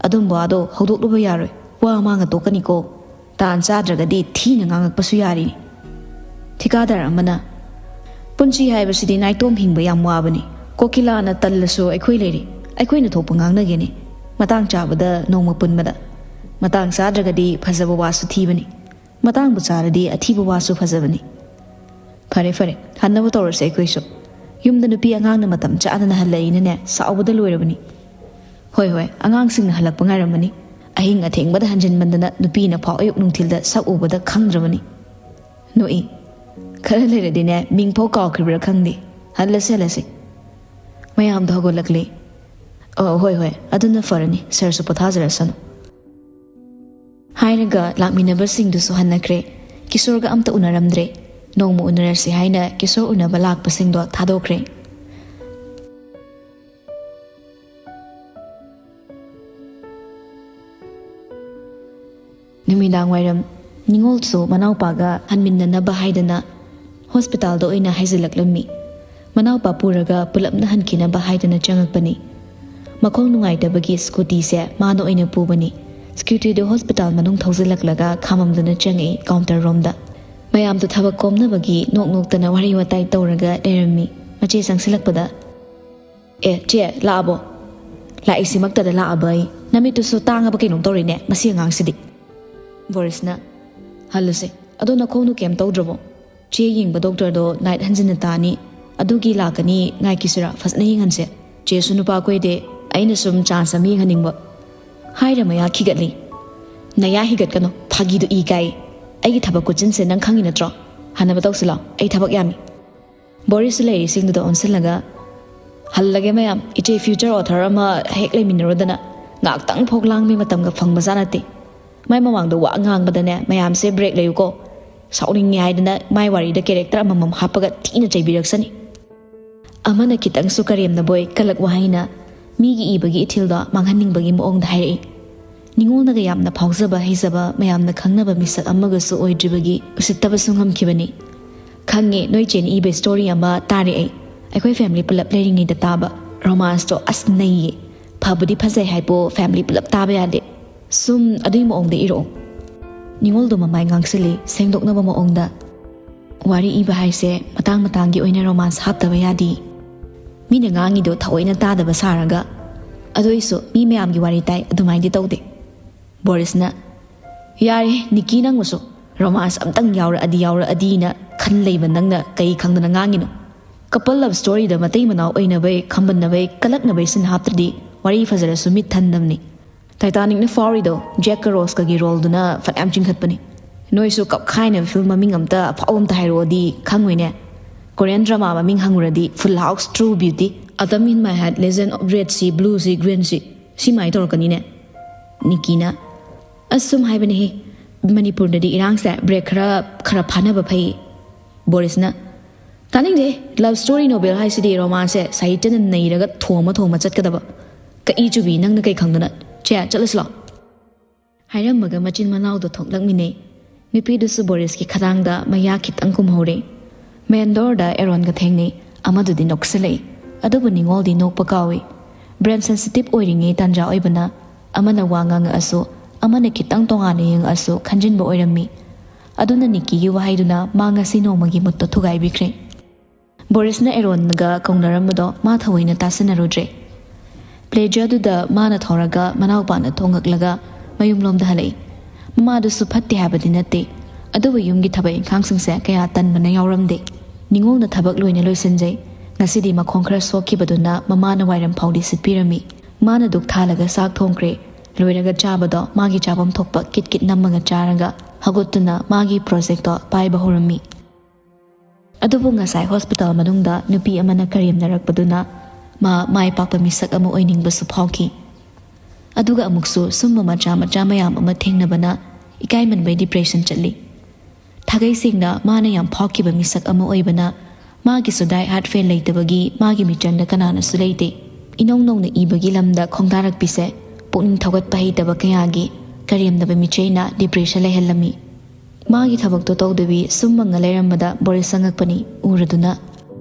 ꯑꯗꯨꯝꯕ ꯋꯥꯗꯣ ꯍꯧꯗꯣꯛꯂꯨꯕ ꯌꯥꯔꯣꯏ꯫ ꯋꯥ ꯃꯥꯡꯉ ꯇꯣꯛꯀꯅꯤꯀꯣ꯫ ꯇꯥꯟ ꯆꯥꯗ꯭ꯔꯒꯗꯤ ꯊꯤꯅ ꯉꯥꯡꯉꯛꯄꯁꯨ ꯌꯥꯔꯤꯅꯤ꯫" ꯊꯤꯀꯥꯗꯥꯔ ꯑꯃꯅ, "ꯄꯨꯟꯁꯤ ꯍꯥꯏꯕꯁꯤꯗꯤ ꯅꯥꯏꯇꯣꯝ ꯍꯤꯡꯕ ꯌꯥꯝ ꯋꯥꯕꯅꯤ꯫ ꯀꯣꯀꯤꯂꯥꯅ ꯇꯜꯂꯁꯨ ꯑꯩꯈꯣꯏ ꯂꯩꯔꯤ꯫ ꯑꯩꯈꯣꯏꯅ ꯊꯣꯛꯄ ꯉꯥꯡꯅꯒꯦꯅꯦ꯫ ꯃꯇꯥꯡ ꯆꯥꯕꯗ ꯅꯣꯡꯃ ꯄꯨꯟꯕꯗ꯫ ꯃꯇꯥꯡ ꯆꯥꯗ꯭ꯔꯒꯗꯤ ꯐꯖꯕ ꯋꯥꯁꯨ ꯊꯤꯕꯅꯤ꯫ ꯃꯇꯥꯡꯕꯨ ꯆꯥꯔꯗꯤ ꯑꯊꯤꯕ ꯋꯥꯁꯨ ꯐꯖꯕꯅꯤ꯫ ꯐꯔꯦ, ꯐꯔꯦ, ꯍꯟꯅꯕ ꯇꯧꯔꯁꯦ ꯑꯩꯈꯣꯏꯁꯨ꯫ ꯌꯨꯝꯗ ꯅꯨꯄꯤ ꯑꯉꯥꯡꯅ ꯃꯇꯝ ꯆꯥꯗꯅ ꯍꯜꯂꯛꯏꯅꯅꯦ, ꯁꯥꯎꯕꯗ ꯂꯣꯏꯔꯕꯅꯤ꯫" "ꯍꯣꯏ, ꯍꯣꯏ, ꯑꯉꯥꯡꯁꯤꯡꯅ ꯍꯜꯂꯛꯄ ꯉꯥꯏꯔꯝꯃꯅꯤ꯫ ꯑꯍꯤꯡ ꯑꯊꯦꯡꯕꯗ ꯍꯟꯖꯤꯟꯃꯟꯗꯅ ꯅꯨꯄꯤꯅ ꯐꯥꯎ ꯑꯌꯨꯛ ꯅꯨꯡꯊꯤꯜꯗ ꯁꯛ ꯎꯕꯗ ꯈꯪꯗ꯭ꯔꯕꯅꯤ꯫" ꯅꯣꯛꯏ꯫ "ꯈꯔ ꯂꯩꯔꯗꯤꯅꯦ, ꯃꯤꯡ ꯐꯥꯎ ꯀꯥꯎꯈ꯭ꯔꯤꯕ꯭ꯔꯥ ꯈꯪꯗꯦ꯫ ꯍꯜꯂꯁꯦ, ꯍꯜꯂꯁꯦ꯫" ꯃꯌꯥꯝꯗꯣ ꯍꯧꯒꯠꯂꯛꯂꯦ꯫ "ꯑꯣ, ꯍꯣꯏ, ꯍꯣꯏ, ꯑꯗꯨꯅ ꯐꯔꯅꯤ꯫ Sir-ꯁꯨ ꯄꯣꯊꯥꯖꯔꯁꯅꯨ꯫" ꯍꯥꯏꯔꯒ ꯂꯥꯛꯃꯤꯟꯅꯕꯁꯤꯡꯗꯨꯁꯨ ꯍꯟꯅꯈ꯭ꯔꯦ꯫ ꯀꯤꯁꯣꯔꯒ ꯑꯝꯇ ꯎꯅꯔꯝꯗ꯭ꯔꯦ꯫ ꯅꯣꯡꯃ ꯎꯅꯔꯁꯤ ꯍꯥꯏꯅ ꯀꯤꯁꯣꯔ ꯎꯅꯕ ꯂꯥꯛꯄꯁꯤꯡꯗꯣ ꯊꯥꯗꯣꯛꯈ꯭ꯔꯦ꯫ ꯅꯨꯃꯤꯗꯥꯡ ꯋꯥꯏꯔꯝ ꯅꯤꯉꯣꯜꯁꯨ ꯃꯅꯥꯎꯄꯥꯒ ꯍꯟꯃꯤꯟꯅꯅꯕ ꯍꯥꯏꯗꯅ hospital-ꯗ ꯑꯣꯏꯅ ꯍꯥꯏꯖꯤꯜꯂꯛꯂꯝꯃꯤ꯫ ꯃꯅꯥꯎꯄꯥ ꯄꯨꯔꯒ ꯄꯨꯂꯞꯅ ꯍꯟꯈꯤꯅꯕ ꯍꯥꯏꯗꯅ ꯆꯪꯉꯛꯄꯅꯤ꯫ ꯃꯈꯣꯡ ꯅꯨꯡꯉꯥꯏꯇꯕꯒꯤ ꯁ꯭ꯀꯨꯇꯤꯁꯦ ꯃꯥꯅ ꯑꯣꯏꯅ ꯄꯨꯕꯅꯤ꯫ ꯁ꯭ꯀꯨꯇꯤꯗꯨ ꯍꯣꯁꯄꯤꯇꯥꯜ ꯃꯅꯨꯡ ꯊꯧꯖꯤꯜꯂꯛꯂꯒ ꯈꯥꯝꯃꯝꯗꯨꯅ ꯆꯪꯉꯛꯏ ꯀꯥꯎꯟꯇꯔ ꯔꯣꯝꯗ꯫ ꯃꯌꯥꯝꯗꯨ ꯊꯕꯛ ꯀꯣꯝꯅꯕꯒꯤ ꯅꯣꯛ ꯅꯣꯛꯇꯅ ꯋꯥꯔꯤ ꯋꯥꯇꯥꯏ ꯇꯧꯔꯒ ꯂꯩꯔꯝꯃꯤ꯫ ꯃꯆꯦ ꯆꯪꯁꯤꯜꯂꯛꯄꯗ, "ꯑꯦ ꯆꯦ, ꯂꯥꯛꯑꯕꯣ? ꯂꯥꯛꯏꯁꯤꯃꯛꯇꯗ ꯂꯥꯛꯑꯕ ꯑꯩ꯫ ꯅꯃꯤꯠꯇꯨꯁꯨ ꯇꯥꯡꯉꯕ ꯀꯩꯅꯣꯝ ꯇꯧꯔꯤꯅꯦ ꯃꯁꯤ ꯑꯉꯥꯡꯁꯤꯗꯤ꯫" ꯕꯣꯔꯤꯁꯅ, "ꯍꯜꯂꯨꯁꯦ꯫ ꯑꯗꯣ ꯅꯈꯣꯡꯗꯨ ꯀꯩꯝ ꯇꯧꯗ꯭ꯔꯕꯣ? ꯆꯦ ꯌꯦꯡꯕ ꯗꯣꯛꯇꯔꯗꯣ ꯅꯥꯏꯠ ꯍꯟꯖꯤꯟꯅ ꯇꯥꯅꯤ꯫ ꯑꯗꯨꯒꯤ ꯂꯥꯛꯀꯅꯤ, ꯉꯥꯏꯈꯤꯁꯤꯔꯥ? ꯐꯖꯅ ꯌꯦꯡꯍꯟꯁꯦ꯫ ꯆꯦꯁꯨ ꯅꯨꯄꯥ ꯀꯣꯏꯗꯦ, ꯑꯩꯅ ꯁꯨꯝ ꯆꯥꯟꯁ ꯑꯃ ꯌꯦꯡꯍꯟꯅꯤꯡꯕ꯫" ꯍꯥꯏꯔ ꯃꯌꯥ ꯈꯤꯒꯠꯂꯤ꯫ "ꯅꯌꯥ ꯍꯤꯒꯠꯀꯅꯨ, ꯐꯥꯒꯤꯗꯨ ꯏ ꯀꯥꯏ꯫ ꯑꯩꯒꯤ ꯊꯕꯛ ꯈꯨꯠꯆꯤꯟꯁꯦ ꯅꯪ ꯈꯪꯉꯤ ꯅꯠꯇ꯭ꯔꯣ? ꯍꯟꯅꯕ ꯇꯧꯁꯤꯜꯂꯣ, ꯑꯩ ꯊꯕꯛ ꯌꯥꯝꯃꯤ꯫" ꯕꯣꯔꯤꯁꯁꯨ ꯂꯩꯔꯤꯁꯤꯡꯗꯨꯗ ꯑꯣꯟꯁꯤꯜꯂꯒ, "ꯍꯜꯂꯒꯦ ꯃꯌꯥꯝ, ꯏꯆꯦ ꯐ꯭ꯌꯨꯆꯔ ꯑꯣꯊꯔ ꯑꯃ ꯍꯦꯛ ꯂꯩꯃꯤꯟꯅꯔꯨꯗꯅ ꯉꯥꯏꯍꯥꯛꯇꯪ ꯐꯥꯎ ꯂꯥꯡꯕꯩ ꯃꯇꯝꯒ ꯐꯪꯕꯖꯥꯠ ꯅꯠꯇꯦ꯫ ꯃꯥꯏ ꯃꯃꯥꯡꯗ ꯋꯥ ꯉꯥꯡꯕꯗꯅꯦ ꯃꯌꯥꯝꯁꯦ ꯕ꯭ꯔꯦꯛ ꯂꯩꯌꯨꯀꯣ꯫ ꯁꯥꯎꯅꯤꯡꯉꯦ ꯍꯥꯏꯗꯅ ꯃꯥꯏ ꯋꯥꯔꯤꯗ ꯀꯦꯔꯦꯛꯇꯔ ꯑꯃꯃꯝ ꯍꯥꯞꯄꯒ ꯊꯤꯅ ꯆꯩꯕꯤꯔꯛꯁꯅꯤ꯫" ꯑꯃꯅ ꯈꯤꯇꯪꯁꯨ ꯀꯔꯦꯝꯅꯕꯣꯏ ꯀꯂꯛ ꯋꯥꯍꯩꯅ ꯃꯤꯒꯤ ꯏꯕꯒꯤ ꯏꯊꯤꯜꯗꯣ ꯃꯥꯡꯍꯟꯅꯤꯡꯕꯒꯤ ꯃꯑꯣꯡꯗ ꯍꯥꯏꯔꯛꯏ꯫ ꯅꯤꯉꯣꯜꯅꯒ ꯌꯥꯝꯅ ꯐꯥꯎꯖꯕ ꯍꯩꯖꯕ, ꯃꯌꯥꯝꯅ ꯈꯪꯅꯕ ꯃꯤꯁꯛ ꯑꯃꯒꯁꯨ ꯑꯣꯏꯗ꯭ꯔꯤꯕꯒꯤ ꯎꯁꯤꯠꯇꯕꯁꯨ ꯉꯝꯈꯤꯕꯅꯤ꯫ "ꯈꯪꯉꯦ, ꯅꯣꯏ ꯆꯦꯅ ꯏꯕ ꯁ꯭ꯇꯣꯔꯤ ꯑꯃ ꯇꯥꯔꯦ ꯑꯩ꯫ ꯑꯩꯈꯣꯏ ꯐꯦꯃꯤꯂꯤ ꯄꯨꯂꯞ ꯂꯩꯔꯤꯉꯩꯗ ꯇꯥꯕ꯫ ꯔꯣꯃꯥꯟꯁꯇꯣ ꯑꯁ ꯅꯩꯌꯦ꯫ ꯐꯕꯨꯗꯤ ꯐꯖꯩ ꯍꯥꯏꯕꯨ ꯐꯦꯃꯤꯂꯤ ꯄꯨꯂꯞ ꯇꯥꯕ ꯌꯥꯗꯦ꯫ ꯁꯨꯝ ꯑꯗꯨꯏ ꯃꯑꯣꯡꯗ ꯏꯔꯛꯑꯣ꯫" ꯅꯤꯉꯣꯜꯗꯣ ꯃꯃꯥꯏ ꯉꯥꯡꯁꯤꯜꯂꯤ ꯁꯦꯡꯗꯣꯛꯅꯕ ꯃꯑꯣꯡꯗ꯫ "ꯋꯥꯔꯤ ꯏꯕ ꯍꯥꯏꯁꯦ ꯃꯇꯥꯡ ꯃꯇꯥꯡꯒꯤ ꯑꯣꯏꯅ ꯔꯣꯃꯥꯟꯁ ꯍꯥꯞꯇꯕ ꯌꯥꯗꯦ꯫" ꯃꯤꯅ ꯉꯥꯡꯉꯤꯗꯣ ꯊꯑꯣꯏꯅ ꯇꯥꯗꯕ ꯁꯥꯔꯒ꯫ "ꯑꯗꯨꯏꯁꯨ ꯃꯤ ꯃꯌꯥꯝꯒꯤ ꯋꯥꯔꯤ ꯇꯥꯏ, ꯑꯗꯨꯃꯥꯏꯗꯤ ꯇꯧꯗꯦ꯫" ꯕꯣꯔꯤꯁꯅ, "ꯌꯥꯔꯦ ꯅꯤꯀꯤ, ꯅꯪꯕꯨꯁꯨ ꯔꯣꯃꯥꯟꯁ ꯑꯝꯇꯪ ꯌꯥꯎꯔꯛꯑꯗꯤ ꯌꯥꯎꯔꯛꯑꯗꯤꯅ ꯈꯟ ꯂꯩꯕ ꯅꯪꯅ ꯀꯩ ꯈꯪꯗꯅ ꯉꯥꯡꯉꯤꯅꯣ? ꯀꯄꯜ ꯂꯚ ꯁ꯭ꯇꯣꯔꯤꯗ ꯃꯇꯩ ꯃꯅꯥꯎ ꯑꯣꯏꯅꯕꯩ, ꯈꯝꯕꯟꯅꯕꯩ, ꯀꯂꯛꯅꯕꯩ ꯁꯤꯟ ꯍꯥꯞꯇ꯭ꯔꯗꯤ ꯋꯥꯔꯤ ꯐꯖꯔꯁꯨ ꯃꯤꯠ ꯊꯟꯗꯕꯅꯤ꯫ ꯇꯥꯏꯇꯥꯅꯤꯛꯅ ꯐꯥꯎꯔꯤꯗꯣ ꯖꯦꯛꯀ ꯔꯣꯁꯀꯒꯤ ꯔꯣꯜꯗꯨꯅ ꯐꯅꯌꯥꯝ ꯆꯤꯡꯈꯠꯄꯅꯤ꯫ ꯅꯣꯏꯁꯨ ꯀꯞꯈꯥꯏꯅ ꯐꯤꯜꯝ ꯃꯃꯤꯡ ꯑꯝꯇ ꯑꯐꯥꯎꯕ ꯑꯝꯇ ꯍꯥꯏꯔꯛꯑꯣꯗꯤ ꯈꯪꯉꯣꯏꯅꯦ꯫ ꯀꯣꯔꯤꯌꯟ ꯗ꯭ꯔꯃꯥ ꯃꯃꯤꯡ ꯍꯪꯉꯨꯔꯗꯤ Full House, True Beauty, Autumn in My Head, Legend of Red Sea, Blue Sea, Green Sea, ꯁꯤꯃꯥꯏ ꯇꯧꯔꯛꯀꯅꯤꯅꯦ꯫" ꯅꯤꯀꯤꯅ, "ꯑꯁ ꯁꯨꯝ ꯍꯥꯏꯕꯅꯦꯍꯦ, ꯃꯅꯤꯄꯨꯔꯗꯗꯤ ꯏꯔꯥꯡꯁꯦ ꯕ꯭ꯔꯦꯛ ꯈꯔ ꯈꯔ ꯐꯥꯅꯕ ꯐꯩ꯫" ꯕꯣꯔꯤꯁꯅ, "ꯇꯥꯅꯤꯡꯗꯦ, ꯂꯚ ꯁ꯭ꯇꯣꯔꯤ ꯅꯣꯕꯦꯜ ꯍꯥꯏꯁꯤꯗꯤ ꯔꯣꯃꯥꯟꯁꯁꯦ ꯁꯥꯍꯤꯇ꯭ꯌꯅ ꯅꯩꯔꯒ ꯊꯣꯝꯃ ꯊꯣꯝꯃ ꯆꯠꯀꯗꯕ꯫ ꯀꯛꯏ ꯆꯨꯕꯤ, ꯅꯪꯅ ꯀꯩ ꯈꯪꯗꯅ? ꯆꯦ, ꯆꯠꯂꯁꯤ ꯂꯥꯎ꯫" ꯍꯥꯏꯔꯝꯃꯒ ꯃꯆꯤꯟ ꯃꯅꯥꯎꯗꯣ ꯊꯣꯛꯂꯛꯃꯤꯟꯅꯩ꯫ ꯅꯨꯄꯤꯗꯨꯁꯨ ꯕꯣꯔꯤꯁꯀꯤ ꯈꯗꯥꯡꯗ ꯃꯌꯥ ꯈꯤꯇꯪ ꯀꯨꯝꯍꯧꯔꯦ꯫ ꯃꯦꯟ ꯗꯣꯔꯗ ꯑꯦꯔꯣꯟꯒ ꯊꯦꯡꯅꯩ꯫ ꯑꯃꯗꯨꯗꯤ ꯅꯣꯛꯁꯤꯜꯂꯛꯏ꯫ ꯑꯗꯨꯕꯨ ꯅꯤꯉꯣꯜꯗꯤ ꯅꯣꯛꯄ ꯀꯥꯎꯏ꯫ ꯕ꯭ꯔꯦꯟ ꯁꯦꯟꯁꯤꯇꯤꯚ ꯑꯣꯏꯔꯤꯉꯩ ꯇꯥꯟꯖꯥ ꯑꯣꯏꯕꯅ, ꯑꯃꯅ ꯋꯥ ꯉꯥꯡꯉꯛꯑꯁꯨ, ꯑꯃꯅ ꯈꯤꯇꯪ ꯇꯣꯉꯥꯟꯅ ꯌꯦꯡꯉꯛꯑꯁꯨ ꯈꯟꯖꯤꯟꯕ ꯑꯣꯏꯔꯝꯃꯤ꯫ ꯑꯗꯨꯅ ꯅꯤꯛꯀꯤꯒꯤ ꯋꯥꯍꯩꯗꯨꯅ ꯃꯥ ꯉꯁꯤ ꯅꯣꯡꯃꯒꯤ ꯃꯨꯠꯇꯣ ꯊꯨꯒꯥꯏꯕꯤꯈ꯭ꯔꯦ꯫ ꯕꯣꯔꯤꯁꯅ ꯑꯦꯔꯣꯟꯒ ꯀꯧꯅꯔꯝꯕꯗꯣ ꯃꯥ ꯊꯑꯣꯏꯅ ꯇꯥꯁꯟꯅꯔꯨꯗ꯭ꯔꯦ꯫ ꯄ꯭ꯂꯦꯖꯔꯗꯨꯗ ꯃꯥꯅ ꯊꯧꯔꯒ ꯃꯅꯥꯎꯄꯥꯅ ꯊꯣꯡꯉꯛꯂꯒ ꯃꯌꯨꯝꯂꯣꯝꯗ ꯍꯜꯂꯛꯏ꯫ ꯃꯃꯥꯗꯨꯁꯨ ꯐꯠꯇꯦ ꯍꯥꯏꯕꯗꯤ ꯅꯠꯇꯦ, ꯑꯗꯨꯕꯨ ꯌꯨꯝꯒꯤ ꯊꯕꯛ ꯏꯪꯈꯥꯡꯁꯤꯡꯁꯦ ꯀꯌꯥ ꯇꯟꯕꯅ ꯌꯥꯎꯔꯝꯗꯦ꯫ ꯅꯤꯉꯣꯜꯅ ꯊꯕꯛ ꯂꯣꯏꯅ ꯂꯣꯏꯁꯤꯟꯖꯩ꯫ ꯉꯁꯤꯗꯤ ꯃꯈꯣꯡ ꯈꯔ ꯁꯣꯛꯈꯤꯕꯗꯨꯅ ꯃꯃꯥꯅ ꯋꯥꯏꯔꯝ ꯐꯥꯎꯗꯤ ꯁꯤꯠꯄꯤꯔꯝꯃꯤ꯫ ꯃꯥꯅ ꯗꯨꯛ ꯊꯥꯜꯂꯒ ꯆꯥꯛ ꯊꯣꯡꯈ꯭ꯔꯦ꯫ ꯂꯣꯏꯔꯒ ꯆꯥꯕꯗꯣ ꯃꯥꯒꯤ ꯆꯥꯐꯝ ꯊꯣꯛꯄ ꯀꯤꯠ ꯀꯤꯠ ꯅꯝꯃꯒ ꯆꯥꯔꯒ ꯍꯧꯒꯠꯇꯨꯅ ꯃꯥꯒꯤ ꯄ꯭ꯔꯣꯖꯦꯛꯇꯣ ꯄꯥꯏꯕ ꯍꯧꯔꯝꯃꯤ꯫ ꯑꯗꯨꯕꯨ ꯉꯁꯥꯏ ꯍꯣꯁꯄꯤꯇꯥꯜ ꯃꯅꯨꯡꯗ ꯅꯨꯄꯤ ꯑꯃꯅ ꯀꯔꯦꯝꯅꯔꯛꯄꯗꯨꯅ ꯃꯥ ꯃꯥꯏ ꯄꯥꯛꯄ ꯃꯤꯁꯛ ꯑꯃ ꯑꯣꯏꯅꯤꯡꯕꯁꯨ ꯐꯥꯎꯈꯤ꯫ ꯑꯗꯨꯒ ꯑꯃꯨꯛꯁꯨ ꯁꯨꯝꯕ ꯃꯆꯥ ꯃꯆꯥ ꯃꯌꯥꯝ ꯑꯃ ꯊꯦꯡꯅꯕꯅ ꯏꯀꯥꯏꯃꯟꯕꯩ ꯗꯤꯄ꯭ꯔꯦꯁꯟ ꯆꯠꯂꯤ꯫ ꯊꯥꯒꯩ ꯁꯦꯡꯅ ꯃꯥꯅ ꯌꯥꯝ ꯐꯥꯎꯈꯤꯕ ꯃꯤꯁꯛ ꯑꯃ ꯑꯣꯏꯕꯅ ꯃꯥꯒꯤꯁꯨ ꯗꯥꯏ ꯍꯥꯔꯠ ꯐꯦꯟ ꯂꯩꯇꯕꯒꯤ ꯃꯥꯒꯤ ꯃꯤꯆꯪꯗ ꯀꯅꯥꯅꯁꯨ ꯂꯩꯇꯦ꯫ ꯏꯅꯧ ꯅꯧꯅ ꯏꯕꯒꯤ ꯂꯝꯗ ꯈꯣꯡꯗꯥꯔꯛꯄꯤꯁꯦ ꯄꯨꯛꯅꯤꯡ ꯊꯧꯒꯠꯄ ꯍꯩꯇꯕ ꯀꯌꯥꯒꯤ ꯀꯔꯦꯝꯅꯕ ꯃꯤꯆꯩꯅ ꯗꯤꯄ꯭ꯔꯦꯁꯟ ꯂꯩꯍꯜꯂꯝꯃꯤ꯫ ꯃꯥꯒꯤ ꯊꯕꯛꯇꯣ ꯇꯧꯗꯕꯤ ꯁꯨꯝ ꯃꯪꯉ ꯂꯩꯔꯝꯕꯗ ꯕꯣꯔꯤꯁ ꯆꯪꯉꯛꯄꯅꯤ꯫ ꯎꯔꯗꯨꯅ,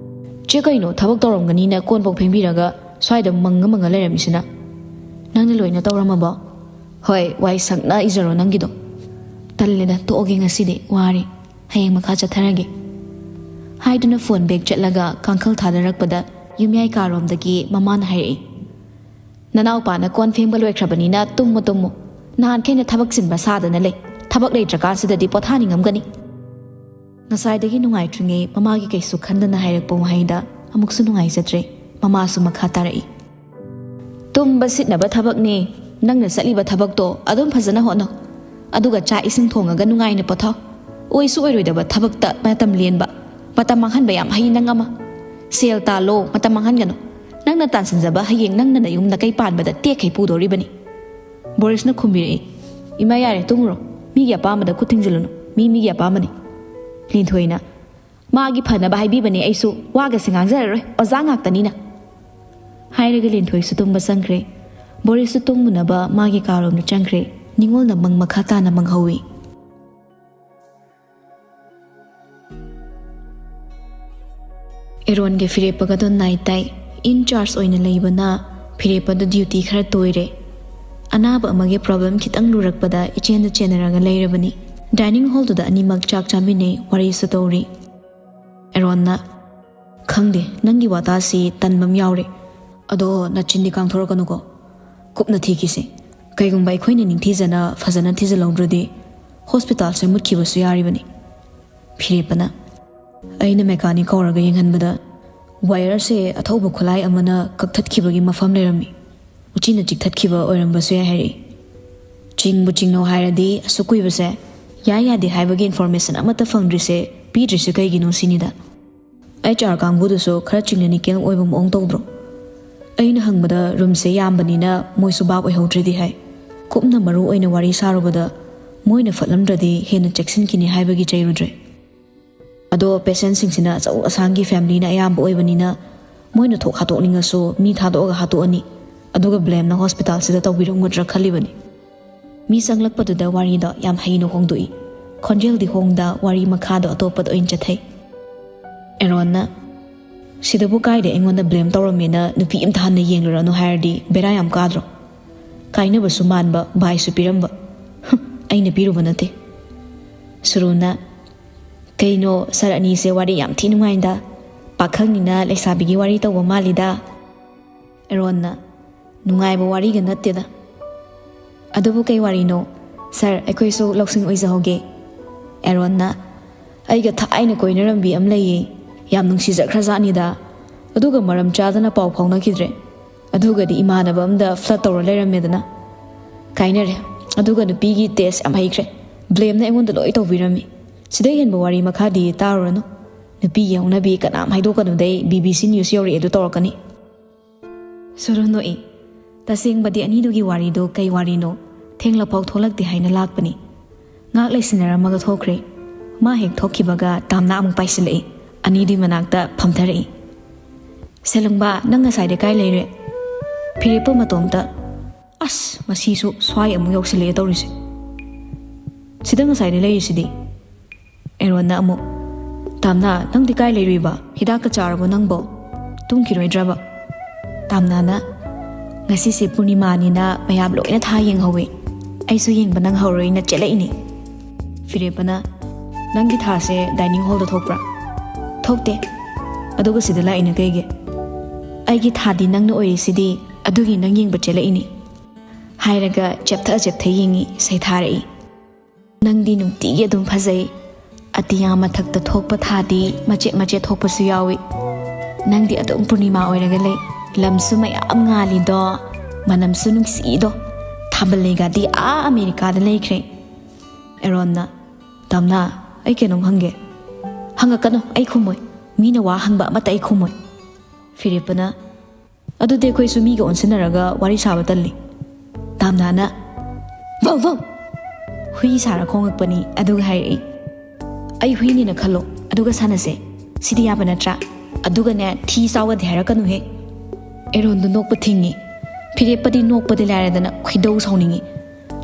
"ꯆꯦ, ꯀꯩꯅꯣ ꯊꯕꯛ ꯇꯧꯔꯝꯒꯅꯤꯅ ꯀꯣꯟꯐꯥꯎ ꯐꯦꯡꯕꯤꯔꯒ ꯁ꯭ꯋꯥꯏꯗ ꯃꯪꯉ ꯃꯪꯉ ꯂꯩꯔꯝꯃꯤꯁꯤꯅ? ꯅꯪꯅ ꯂꯣꯏꯅ ꯇꯧꯔꯝꯃꯕꯣ?" "ꯍꯣꯏ, ꯋꯥꯏ ꯁꯪꯅ ꯏꯖꯔꯣ ꯅꯪꯒꯤꯗꯣ꯫ ꯇꯜꯂꯦꯗ, ꯇꯣꯛꯑꯒꯦ ꯉꯁꯤꯗꯤ, ꯋꯥꯔꯦ꯫ ꯍꯌꯦꯡ ꯃꯈꯥ ꯆꯠꯊꯔꯒꯦ," ꯍꯥꯏꯗꯨꯅ ꯐꯣꯟ ꯕꯦꯛ ꯆꯠꯂꯒ ꯀꯥꯡꯈꯜ ꯊꯥꯗꯔꯛꯄꯗ ꯌꯨꯝꯌꯥꯏ ꯀꯥꯔꯣꯝꯗꯒꯤ ꯃꯃꯥꯅ ꯍꯥꯏꯔꯛꯏ, "ꯅꯅꯥꯎꯄꯥꯅ ꯀꯣꯟ ꯐꯦꯡꯕ ꯂꯣꯏꯈ꯭ꯔꯕꯅꯤꯅ ꯇꯨꯝꯃꯨ ꯇꯨꯝꯃꯨ꯫ ꯅꯍꯥꯟꯈꯩꯅ ꯊꯕꯛ ꯆꯤꯟꯕ ꯁꯥꯗꯅ ꯂꯩ꯫ ꯊꯕꯛ ꯂꯩꯇ꯭ꯔꯀꯥꯟꯁꯤꯗꯗꯤ ꯄꯣꯊꯥꯅꯤꯡꯉꯝꯒꯅꯤ꯫" ꯉꯁꯥꯏꯗꯒꯤ ꯅꯨꯡꯉꯥꯏꯇ꯭ꯔꯤꯉꯩ ꯃꯃꯥꯒꯤ ꯀꯩꯁꯨ ꯈꯟꯗꯅ ꯍꯥꯏꯔꯛꯄ ꯋꯥꯍꯩꯗ ꯑꯃꯨꯛꯁꯨ ꯅꯨꯡꯉꯥꯏꯖꯗ꯭ꯔꯦ꯫ ꯃꯃꯥꯁꯨ ꯃꯈꯥ ꯇꯥꯔꯛꯏ, "ꯇꯨꯝꯕ ꯁꯤꯠꯅꯕ ꯊꯕꯛꯅꯦ꯫ ꯅꯪꯅ ꯆꯠꯂꯤꯕ ꯊꯕꯛꯇꯣ ꯑꯗꯨꯝ ꯐꯖꯅ ꯍꯣꯠꯅꯧ꯫ ꯑꯗꯨꯒ ꯆꯥꯛ ꯏꯁꯤꯡ ꯊꯣꯡꯉꯒ ꯅꯨꯡꯉꯥꯏꯅ ꯄꯣꯊꯥꯎ꯫ ꯑꯣꯏꯁꯨ ꯑꯣꯏꯔꯣꯏꯗꯕ ꯊꯕꯛꯇ ꯃꯇꯝ ꯂꯦꯟꯕ, ꯃꯇꯝ ꯃꯥꯡꯍꯟꯕ ꯌꯥꯝ ꯍꯩ ꯅꯪ ꯑꯃ꯫ ꯁꯦꯜ ꯇꯥꯜꯂꯣ, ꯃꯇꯝ ꯃꯥꯡꯍꯟꯒꯅꯨ꯫ ꯅꯪꯅ ꯇꯥꯟꯁꯤꯟꯖꯕ ꯍꯌꯦꯡ ꯅꯪꯅ ꯅꯌꯨꯝ ꯅꯀꯩ ꯄꯥꯟꯕꯗ ꯇꯦꯛꯈꯩ ꯄꯨꯗꯣꯔꯤꯕꯅꯤ꯫" ꯕꯣꯔꯤꯁꯅ ꯈꯨꯝꯕꯤꯔꯛꯏ, "ꯏꯃꯥ, ꯌꯥꯔꯦ, ꯇꯨꯝꯃꯨꯔꯣ꯫ ꯃꯤꯒꯤ ꯑꯄꯥꯝꯕꯗ ꯈꯨꯠ ꯊꯤꯡꯖꯤꯜꯂꯨꯅꯨ꯫ ꯃꯤ ꯃꯤꯒꯤ ꯑꯄꯥꯝꯕꯅꯤ꯫" ꯂꯤꯟꯊꯣꯏꯅ, "ꯃꯥꯒꯤ ꯐꯅꯕ ꯍꯥꯏꯕꯤꯕꯅꯦ, ꯑꯩꯁꯨ ꯋꯥꯒꯁꯦ ꯉꯥꯡꯖꯔꯔꯣꯏ, ꯑꯣꯖꯥ ꯉꯥꯛꯇꯅꯤꯅ꯫" ꯍꯥꯏꯔꯒ ꯂꯤꯟꯊꯣꯏꯁꯨ ꯇꯨꯝꯕ ꯆꯪꯈ꯭ꯔꯦ꯫ ꯕꯣꯔꯤꯁꯁꯨ ꯇꯨꯝꯃꯨꯅꯕ ꯃꯥꯒꯤ ꯀꯥꯔꯣꯝꯗ ꯆꯪꯈ꯭ꯔꯦ꯫ ꯅꯤꯉꯣꯜꯅ ꯃꯪ ꯃꯈꯥ ꯇꯥꯅ ꯃꯪꯍꯧꯋꯤ꯫ ꯑꯦꯔꯣꯟꯒ ꯐꯤꯔꯦꯞꯄꯒꯗꯣ ꯅꯥꯏꯠ ꯇꯥꯏ꯫ ꯏꯟ ꯆꯥꯔꯖ ꯑꯣꯏꯅ ꯂꯩꯕꯅ ꯐꯤꯔꯦꯞꯄꯗ ꯗ꯭ꯌꯨꯇꯤ ꯈꯔ ꯇꯣꯏꯔꯦ꯫ ꯑꯅꯥꯕ ꯑꯃꯒꯤ ꯄ꯭ꯔꯣꯕ꯭ꯂꯦꯝ ꯈꯤꯇꯪ ꯂꯨꯔꯛꯄꯗ ꯏꯆꯦꯟꯗ ꯆꯦꯟꯅꯔꯒ ꯂꯩꯔꯕꯅꯤ꯫ ꯗꯥꯏꯅꯤꯡ ꯍꯣꯜꯗꯨꯗ ꯑꯅꯤꯃꯛ ꯆꯥꯛ ꯆꯥꯃꯤꯟꯅꯩ, ꯋꯥꯔꯤꯁꯨ ꯇꯧꯔꯤ꯫ ꯑꯦꯔꯣꯟꯅ, "ꯈꯪꯗꯦ, ꯅꯪꯒꯤ ꯋꯥꯇꯥꯁꯤ ꯇꯟꯕ ꯑꯃ ꯌꯥꯎꯔꯦ꯫ ꯑꯗꯣ ꯅꯆꯤꯟꯗꯤ ꯀꯥꯡꯊꯣꯔꯛꯀꯅꯨꯀꯣ꯫ ꯀꯨꯞꯅ ꯊꯤꯈꯤꯁꯦ꯫ ꯀꯩꯒꯨꯝꯕ ꯑꯩꯈꯣꯏꯅ ꯅꯤꯡꯊꯤꯖꯅ ꯐꯖꯅ ꯊꯤꯖꯤꯜꯍꯧꯗ꯭ꯔꯗꯤ ꯍꯣꯁꯄꯤꯇꯥꯜꯁꯦ ꯃꯨꯠꯈꯤꯕꯁꯨ ꯌꯥꯔꯤꯕꯅꯤ꯫" ꯐꯤꯔꯦꯞꯄꯅ, "ꯑꯩꯅ ꯃꯦꯀꯥꯅꯤꯛ ꯀꯧꯔꯒ ꯌꯦꯡꯍꯟꯕꯗ ꯋꯥꯌꯔꯁꯦ ꯑꯊꯧꯕ ꯈꯨꯠꯂꯥꯏ ꯑꯃꯅ ꯀꯛꯊꯠꯈꯤꯕꯒꯤ ꯃꯐꯝ ꯂꯩꯔꯝꯃꯤ꯫ ꯎꯆꯤꯅ ꯆꯤꯛꯊꯠꯈꯤꯕ ꯑꯣꯏꯔꯝꯕꯁꯨ ꯌꯥꯏ" ꯍꯥꯏꯔꯛꯏ꯫ ꯆꯤꯡꯕꯨ ꯆꯤꯡꯅꯧ ꯍꯥꯏꯔꯗꯤ ꯑꯁꯨꯛ ꯀꯨꯏꯕꯁꯦ ꯌꯥꯏ ꯌꯥꯗꯦ ꯍꯥꯏꯕꯒꯤ ꯏꯟꯐꯣꯔꯃꯦꯁꯟ ꯑꯃꯠꯇ ꯐꯪꯗ꯭ꯔꯤꯁꯦ, ꯄꯤꯗ꯭ꯔꯤꯁꯦ ꯀꯩꯒꯤꯅꯣ ꯁꯤꯅꯤꯗ꯫ ꯑꯩꯆ ꯑꯥꯔ ꯀꯥꯡꯕꯨꯗꯨꯁꯨ ꯈꯔ ꯆꯤꯡꯅꯅꯤꯀꯦꯜ ꯑꯣꯏꯕ ꯃꯑꯣꯡ ꯇꯧꯗ꯭ꯔꯣ? ꯑꯩꯅ ꯍꯪꯕꯗ ꯔꯨꯝꯁꯦ ꯌꯥꯝꯕꯅꯤꯅ ꯃꯣꯏꯁꯨ ꯚꯥꯞ ꯑꯣꯏꯍꯧꯗ꯭ꯔꯤꯗꯤ ꯍꯥꯏ꯫ ꯀꯨꯞꯅ ꯃꯔꯨ ꯑꯣꯏꯅ ꯋꯥꯔꯤ ꯁꯥꯔꯨꯕꯗ ꯃꯣꯏꯅ ꯐꯠꯂꯝꯗ꯭ꯔꯗꯤ ꯍꯦꯟꯅ ꯆꯦꯛꯁꯤꯟꯈꯤꯅꯤ ꯍꯥꯏꯕꯒꯤ ꯆꯩꯔꯨꯗ꯭ꯔꯦ꯫ ꯑꯗꯣ ꯄꯦꯁꯦꯟꯁꯤꯡꯁꯤꯅ ꯑꯆꯧ ꯑꯁꯥꯡꯒꯤ ꯐꯦꯃꯤꯂꯤꯅ ꯑꯌꯥꯝꯕ ꯑꯣꯏꯕꯅꯤꯅ ꯃꯣꯏꯅ ꯊꯣꯛ ꯍꯥꯠꯇꯣꯛꯅꯤꯡꯉꯁꯨ ꯃꯤ ꯊꯥꯗꯣꯛꯑꯒ ꯍꯥꯠꯇꯣꯛꯑꯅꯤ, ꯑꯗꯨꯒ ꯕ꯭ꯂꯦꯝꯅ ꯍꯣꯁꯄꯤꯇꯥꯜꯁꯤꯗ ꯇꯧꯕꯤꯔꯝꯒꯗ꯭ꯔꯥ ꯈꯜꯂꯤꯕꯅꯤ꯫ ꯃꯤ ꯆꯪꯂꯛꯄꯗꯨꯗ ꯋꯥꯔꯤꯗꯣ ꯌꯥꯝ ꯍꯩꯅ ꯍꯣꯡꯗꯣꯛꯏ꯫ ꯈꯣꯟꯖꯦꯜꯗꯤ ꯍꯣꯡꯗ ꯋꯥꯔꯤ ꯃꯈꯥꯗꯣ ꯑꯇꯣꯞꯄꯗ ꯑꯣꯏꯅ ꯆꯠꯊꯩ꯫ ꯑꯦꯔꯣꯟꯅ, "ꯁꯤꯗꯕꯨ ꯀꯥꯏꯗ ꯑꯩꯉꯣꯟꯗ ꯕ꯭ꯂꯦꯝ ꯇꯧꯔꯝꯃꯦꯅ ꯅꯨꯄꯤ ꯑꯝꯇ ꯍꯟꯅ ꯌꯦꯡꯂꯨꯔꯅꯨ ꯍꯥꯏꯔꯗꯤ ꯕꯦꯔꯥ ꯌꯥꯝ ꯀꯥꯗ꯭ꯔꯣ? ꯀꯥꯏꯅꯕꯁꯨ ꯃꯥꯟꯕ, ꯚꯥꯏꯁꯨ ꯄꯤꯔꯝꯕ꯫ ꯍꯨꯝ, ꯑꯩꯅ ꯄꯤꯔꯨꯕ ꯅꯠꯇꯦ꯫" ꯁꯨꯔꯨꯅ, "ꯀꯩꯅꯣ, ꯁꯥꯔ ꯑꯅꯤꯁꯦ ꯋꯥꯔꯤ ꯌꯥꯝ ꯊꯤ ꯅꯨꯡꯉꯥꯏꯗ꯫ ꯄꯥꯈꯪꯅꯤꯅ ꯂꯩꯁꯥꯕꯤꯒꯤ ꯋꯥꯔꯤ ꯇꯧꯕ ꯃꯥꯜꯂꯤꯗ꯫" ꯑꯦꯔꯣꯟꯅ, "ꯅꯨꯡꯉꯥꯏꯕ ꯋꯥꯔꯤꯒ ꯅꯠꯇꯦꯗ꯫" "ꯑꯗꯨꯕꯨ ꯀꯩ ꯋꯥꯔꯤꯅꯣ? ꯁꯥꯔ, ꯑꯩꯈꯣꯏꯁꯨ ꯂꯧꯁꯤꯡ ꯑꯣꯏꯖꯍꯧꯒꯦ꯫" ꯑꯦꯔꯣꯟꯅ, "ꯑꯩꯒ ꯊꯥꯏꯅ ꯀꯣꯏꯅꯔꯝꯕꯤ ꯑꯃ ꯂꯩꯌꯦ꯫ ꯌꯥꯝ ꯅꯨꯡꯁꯤꯖꯈ꯭ꯔꯖꯥꯠꯅꯤꯗ꯫ ꯑꯗꯨꯒ ꯃꯔꯝ ꯆꯥꯗꯅ ꯄꯥꯎ ꯐꯥꯎꯅꯈꯤꯗ꯭ꯔꯦ꯫ ꯑꯗꯨꯒꯗꯤ ꯏꯃꯥꯟꯅꯕ ꯑꯃꯗ ꯐ꯭ꯂꯠ ꯇꯧꯔ ꯂꯩꯔꯝꯃꯦꯗꯅ꯫ ꯀꯥꯏꯅꯔꯦ꯫ ꯑꯗꯨꯒ ꯅꯨꯄꯤꯒꯤ ꯇꯦꯁ ꯌꯥꯝ ꯍꯩꯈ꯭ꯔꯦ꯫ ꯕ꯭ꯂꯦꯝꯅ ꯑꯩꯉꯣꯟꯗ ꯂꯣꯏ ꯇꯧꯕꯤꯔꯝꯃꯤ꯫ ꯁꯤꯗꯩ ꯍꯦꯟꯕ ꯋꯥꯔꯤ ꯃꯈꯥꯗꯤ ꯇꯥꯔꯨꯔꯅꯨ꯫ ꯅꯨꯄꯤꯒꯤ ꯍꯧꯅꯕꯤ ꯀꯅꯥꯝ ꯍꯥꯏꯗꯣꯛꯀꯅꯨꯗꯩ ꯕꯤ ꯕꯤ ꯁꯤ ꯅ꯭ꯌꯨꯁ ꯌꯧꯔꯛꯑꯦ ꯑꯗꯨ ꯇꯧꯔꯛꯀꯅꯤ꯫" ꯁꯨꯔꯨ ꯅꯣꯛꯏ꯫ ꯇꯁꯦꯡꯕꯗꯤ ꯑꯅꯤꯗꯨꯒꯤ ꯋꯥꯔꯤꯗꯨ ꯀꯩ ꯋꯥꯔꯤꯅꯣ? ꯊꯦꯡꯂꯐꯥꯎ ꯊꯣꯛꯂꯛꯇꯦ ꯍꯥꯏꯅ ꯂꯥꯛꯄꯅꯤ꯫ ꯉꯥꯛ ꯂꯩꯁꯤꯟꯅꯔꯝꯃꯒ ꯊꯣꯛꯈ꯭ꯦ꯫ ꯃꯥ ꯍꯦꯛ ꯊꯣꯛꯈꯤꯕꯒ ꯇꯥꯝꯅꯥ ꯑꯃꯨꯛ ꯄꯥꯏꯁꯤꯜꯂꯛꯏ꯫ ꯑꯅꯤꯗꯨꯒꯤ ꯃꯅꯥꯛꯇ ꯐꯝꯊꯔꯛꯏ꯫ "ꯁꯦꯂꯨꯡꯕ, ꯅꯪ ꯉꯁꯥꯏꯗ ꯀꯥꯏ ꯂꯩꯔꯦ?" ꯐꯤꯔꯦꯞꯄ ꯃꯇꯣꯝꯇ, "ꯑꯁ, ꯃꯁꯤꯁꯨ ꯁ꯭ꯋꯥꯏ ꯑꯃꯨꯛ ꯌꯧꯁꯤꯜꯂꯛꯑꯦ ꯇꯧꯔꯤꯁꯦ꯫" "ꯁꯤꯗ ꯉꯁꯥꯏꯗ ꯂꯩꯔꯤꯁꯤꯗꯤ꯫" ꯑꯦꯔꯣꯟꯅ ꯑꯃꯨꯛ, "ꯇꯥꯝꯅꯥ, ꯅꯪꯗꯤ ꯀꯥꯏ ꯂꯩꯔꯨꯏꯕ? ꯍꯤꯗꯥꯛꯀ ꯆꯥꯔꯕꯣ ꯅꯪꯕꯣ? ꯇꯨꯝꯈꯤꯔꯣꯏꯗ꯭ꯔꯕ?" ꯇꯥꯝꯅꯥꯅ, "ꯉꯁꯤꯁꯦ ꯄꯨꯔꯅꯤꯃꯥꯅꯤꯅ ꯃꯌꯥꯝ ꯂꯣꯏꯅ ꯊꯥ ꯌꯦꯡꯍꯧꯋꯤ꯫ ꯑꯩꯁꯨ ꯌꯦꯡꯕ ꯅꯪꯍꯧꯔꯣꯏꯅ ꯆꯦꯜꯂꯛꯏꯅꯤ꯫" ꯐꯤꯔꯦꯞꯄꯅ, "ꯅꯪꯒꯤ ꯊꯥꯁꯦ dining hall ꯗ ꯊꯣꯛꯄ꯭ꯔꯥ?" "ꯊꯣꯛꯇꯦ꯫ ꯑꯗꯨꯒ ꯁꯤꯗ ꯂꯥꯛꯏꯅ ꯀꯩꯒꯤ?" "ꯑꯩꯒꯤ ꯊꯥꯗꯤ ꯅꯪꯅ ꯑꯣꯏꯔꯤꯁꯤꯗꯤ, ꯑꯗꯨꯒꯤ ꯅꯪ ꯌꯦꯡꯕ ꯆꯦꯜꯂꯛꯏꯅꯤ꯫" ꯍꯥꯏꯔꯒ ꯆꯦꯞꯊ ꯆꯦꯞꯊ ꯌꯦꯡꯉꯤ, ꯁꯩꯊꯥꯔꯛꯏ꯫ "ꯅꯪꯗꯤ ꯅꯨꯡꯇꯤꯒꯤ ꯑꯗꯨꯝ ꯐꯖꯩ꯫ ꯑꯇꯤꯌꯥ ꯃꯊꯛꯇ ꯊꯣꯛꯄ ꯊꯥꯗꯤ ꯃꯆꯦꯠ ꯃꯆꯦꯠ ꯊꯣꯛꯄꯁꯨ ꯌꯥꯎꯏ꯫ ꯅꯪꯗꯤ ꯑꯗꯨꯝ ꯄꯨꯔꯅꯤꯃꯥ ꯑꯣꯏꯔꯒ ꯂꯩ꯫ ꯂꯝꯁꯨ ꯃꯌꯥꯝ ꯉꯥꯜꯂꯤꯗꯣ, ꯃꯅꯝꯁꯨ ꯅꯨꯡꯁꯤꯗꯣ꯫ ꯊꯥꯕꯜ ꯂꯩꯒꯗꯤ ꯑꯥ ꯑꯃꯦꯔꯤꯀꯥꯗ ꯂꯩꯈ꯭ꯔꯦ꯫" ꯑꯦꯔꯣꯟꯅ, "ꯇꯥꯝꯅꯥ, ꯑꯩ ꯀꯩꯅꯣꯝ ꯍꯪꯒꯦ꯫" "ꯍꯪꯉꯛꯀꯅꯨ, ꯑꯩ ꯈꯨꯝꯃꯣꯏ꯫ ꯃꯤꯅ ꯋꯥ ꯍꯪꯕ ꯑꯃꯠꯇ ꯑꯩ ꯈꯨꯝꯃꯣꯏ꯫" ꯐꯤꯔꯦꯞꯄꯅ, "ꯑꯗꯨꯗꯤ ꯑꯩꯈꯣꯏꯁꯨ ꯃꯤꯒ ꯑꯣꯟꯁꯤꯟꯅꯔꯒ ꯋꯥꯔꯤ ꯁꯥꯕ ꯇꯜꯂꯤ꯫" ꯇꯥꯝꯅꯥꯅ, "ꯚꯧ ꯚꯧ!" ꯍꯨꯏ ꯁꯥꯔ ꯈꯣꯡꯉꯛꯄꯅꯤ꯫ ꯑꯗꯨꯒ ꯍꯥꯏꯔꯛꯏ, "ꯑꯩ ꯍꯨꯏꯅꯦꯅ ꯈꯜꯂꯣ, ꯑꯗꯨꯒ ꯁꯥꯟꯅꯁꯦ꯫ ꯁꯤꯗꯤ ꯌꯥꯕ ꯅꯠꯇ꯭ꯔꯥ? ꯑꯗꯨꯒꯅꯦ, ꯊꯤ ꯆꯥꯎꯒꯗꯤ ꯍꯥꯏꯔꯛꯀꯅꯨꯍꯦ꯫" ꯑꯦꯔꯣꯟꯗꯣ ꯅꯣꯛꯄ ꯊꯤꯡꯉꯤ꯫ ꯐꯤꯔꯦꯞꯄꯗꯤ ꯅꯣꯛꯄꯗꯤ ꯂꯥꯏꯔꯗꯅ ꯈꯣꯏꯗꯧ ꯁꯥꯎꯅꯤꯡꯉꯤ꯫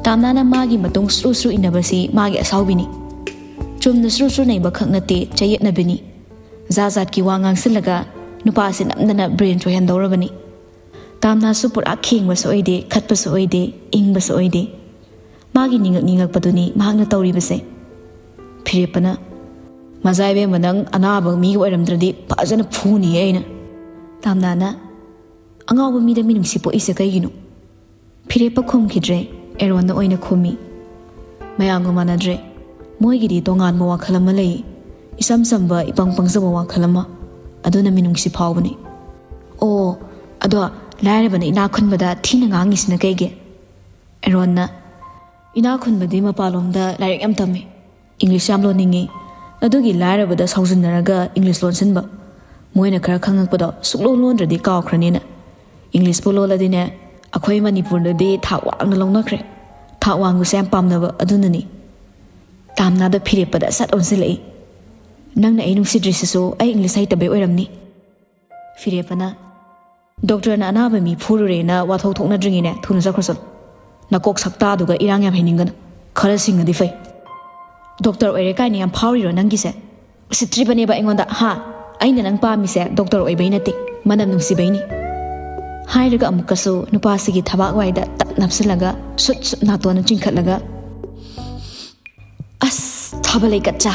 ꯇꯥꯝꯅꯥꯅ ꯃꯥꯒꯤ ꯃꯇꯨꯡ ꯁ꯭ꯔꯨ ꯁ꯭ꯔꯨ ꯏꯟꯅꯕꯁꯤ ꯃꯥꯒꯤ ꯑꯁꯥꯎꯕꯤꯅꯤ꯫ ꯆꯨꯝꯅ ꯁ꯭ꯔꯨ ꯁ꯭ꯔꯨ ꯅꯩꯕ ꯈꯛ ꯅꯠꯇꯦ, ꯆꯌꯦꯠꯅꯕꯤꯅꯤ꯫ ꯖꯥꯠ ꯖꯥꯠꯀꯤ ꯋꯥ ꯉꯥꯡꯁꯤꯜꯂꯒ ꯅꯨꯄꯥꯁꯤ ꯅꯝꯗꯅ brain ꯆꯣꯏꯍꯟꯗꯧꯔꯕꯅꯤ꯫ ꯇꯥꯝꯅꯥꯁꯨ ꯄꯨꯔꯥ ꯈꯦꯡꯕꯁꯨ ꯑꯣꯏꯗꯦ, ꯈꯠꯄꯁꯨ ꯑꯣꯏꯗꯦ, ꯏꯪꯕꯁꯨ ꯑꯣꯏꯗꯦ꯫ ꯃꯥꯒꯤ ꯅꯤꯡꯉꯛ ꯅꯤꯡꯉꯛꯄꯗꯨꯅꯤ ꯃꯍꯥꯛꯅ ꯇꯧꯔꯤꯕꯁꯦ꯫ ꯐꯤꯔꯦꯞꯄꯅ, "ꯃꯖꯥ ꯏꯕꯦꯝꯃ, ꯅꯪ ꯑꯅꯥꯕ ꯃꯤꯒ ꯑꯣꯏꯔꯝꯗ꯭ꯔꯗꯤ ꯐꯖꯅ ꯐꯨꯅꯤꯌꯦ ꯑꯩꯅ꯫" ꯇꯥꯝꯅꯥꯅ, "ꯑꯉꯥꯎꯕ ꯃꯤꯗ ꯃꯤꯅꯨꯡꯁꯤ ꯄꯣꯛꯏꯁꯦ ꯀꯩꯒꯤꯅꯣ?" ꯐꯤꯔꯦꯞꯄ ꯈꯨꯝꯈꯤꯗ꯭ꯔꯦ, ꯑꯦꯔꯣꯟꯅ ꯑꯣꯏꯅ ꯈꯨꯝꯃꯤ꯫ ꯃꯌꯥꯝꯒ ꯃꯥꯟꯅꯗ꯭ꯔꯦ꯫ ꯃꯣꯏꯒꯤꯗꯤ ꯇꯣꯉꯥꯟꯕ ꯋꯥꯈꯜ ꯑꯃ ꯂꯩ꯫ ꯏꯆꯝ ꯆꯝꯕ, ꯏꯄꯪ ꯄꯪꯖꯕ ꯋꯥꯈꯜ ꯑꯃ꯫ ꯑꯗꯨꯅ ꯃꯤꯅꯨꯡꯁꯤ ꯐꯥꯎꯕꯅꯤ꯫ "ꯑꯣ, ꯑꯗꯣ ꯂꯥꯏꯔꯕꯅ ꯏꯅꯥꯛ ꯈꯨꯟꯕꯗ ꯊꯤꯅ ꯉꯥꯡꯉꯤꯁꯤꯅ ꯀꯩꯒꯤ?" ꯑꯦꯔꯣꯟꯅ, "ꯏꯅꯥꯛ ꯈꯨꯟꯕꯗꯤ ꯃꯄꯥꯟꯂꯣꯝꯗ ꯂꯥꯏꯔꯤꯛ ꯌꯥꯝ ꯇꯝꯃꯤ, ꯏꯪꯂꯤꯁ ꯌꯥꯝ ꯂꯣꯟꯅꯤꯡꯉꯤ, ꯑꯗꯨꯒꯤ ꯂꯥꯏꯔꯕꯗ ꯁꯥꯎꯖꯤꯟꯅꯔꯒ ꯏꯪꯂꯤꯁ ꯂꯣꯟꯁꯤꯟꯕ꯫ ꯃꯣꯏꯅ ꯈꯔ ꯈꯪꯉꯛꯄꯗꯣ ꯁꯨꯛꯂꯣꯟ ꯂꯣꯟꯗ꯭ꯔꯗꯤ ꯀꯥꯎꯈ꯭ꯔꯅꯤꯅ꯫ ꯏꯪꯂꯤꯁꯄꯨ ꯂꯣꯜꯂꯗꯤꯅꯦ, ꯑꯩꯈꯣꯏ ꯃꯅꯤꯄꯨꯔꯗꯗꯤ ꯊꯥꯛ ꯋꯥꯡꯅ ꯂꯧꯅꯈ꯭ꯔꯦ꯫ ꯊꯥꯛ ꯋꯥꯡꯕꯁꯦ ꯌꯥꯝ ꯄꯥꯝꯅꯕ ꯑꯗꯨꯅꯅꯤ꯫" ꯇꯥꯝꯅꯥꯗ ꯐꯤꯔꯦꯞꯄꯗ ꯁꯠ ꯑꯣꯟꯁꯤꯜꯂꯛꯏ꯫ "ꯅꯪꯅ ꯑꯩ ꯅꯨꯡꯁꯤꯗ꯭ꯔꯤꯁꯤꯁꯨ ꯑꯩ ꯏꯪꯂꯤꯁ ꯍꯩꯇꯕꯩ ꯑꯣꯏꯔꯝꯅꯤ꯫" ꯐꯤꯔꯦꯞꯄꯅ, "ꯗꯣꯛꯇꯔꯅ ꯑꯅꯥꯕ ꯃꯤ ꯐꯨꯔꯨꯔꯦꯅ ꯋꯥꯊꯣꯛ ꯊꯣꯛꯅꯗ꯭ꯔꯤꯉꯩꯅꯦ ꯊꯨꯅ ꯆꯠꯈ꯭ꯔꯣ ꯆꯠꯂꯣ꯫ ꯅꯀꯣꯛ ꯁꯛꯇꯥꯗꯨꯒ ꯏꯔꯥꯡ ꯌꯥꯝ ꯍꯩꯅꯤꯡꯒꯅꯨ꯫ ꯈꯔ ꯁꯤꯡꯉꯗꯤ ꯐꯩ꯫ ꯗꯣꯛꯇꯔ ꯑꯣꯏꯔꯦ ꯀꯥꯏꯅ ꯌꯥꯝ ꯐꯥꯎꯔꯤꯔꯣ ꯅꯪꯒꯤꯁꯦ? ꯎꯁꯤꯠꯇ꯭ꯔꯤꯕꯅꯦꯕ ꯑꯩꯉꯣꯟꯗ, ꯍꯥ? ꯑꯩꯅ ꯅꯪ ꯄꯥꯝꯃꯤꯁꯦ ꯗꯣꯛꯇꯔ ꯑꯣꯏꯕꯩ ꯅꯠꯇꯦ, ꯃꯅꯝ ꯅꯨꯡꯁꯤꯕꯩꯅꯤ꯫" ꯍꯥꯏꯔꯒ ꯑꯃꯨꯛꯀꯁꯨ ꯅꯨꯄꯥꯁꯤꯒꯤ ꯊꯕꯥꯛ ꯋꯥꯏꯗ ꯇꯞ ꯅꯞꯁꯤꯜꯂꯒ ꯁꯨꯠ ꯁꯨꯠ ꯅꯥꯇꯣꯟꯅ ꯆꯤꯡꯈꯠꯂꯒ, "ꯑꯁ, ꯊꯥꯕ ꯂꯩꯀꯠꯆꯥ,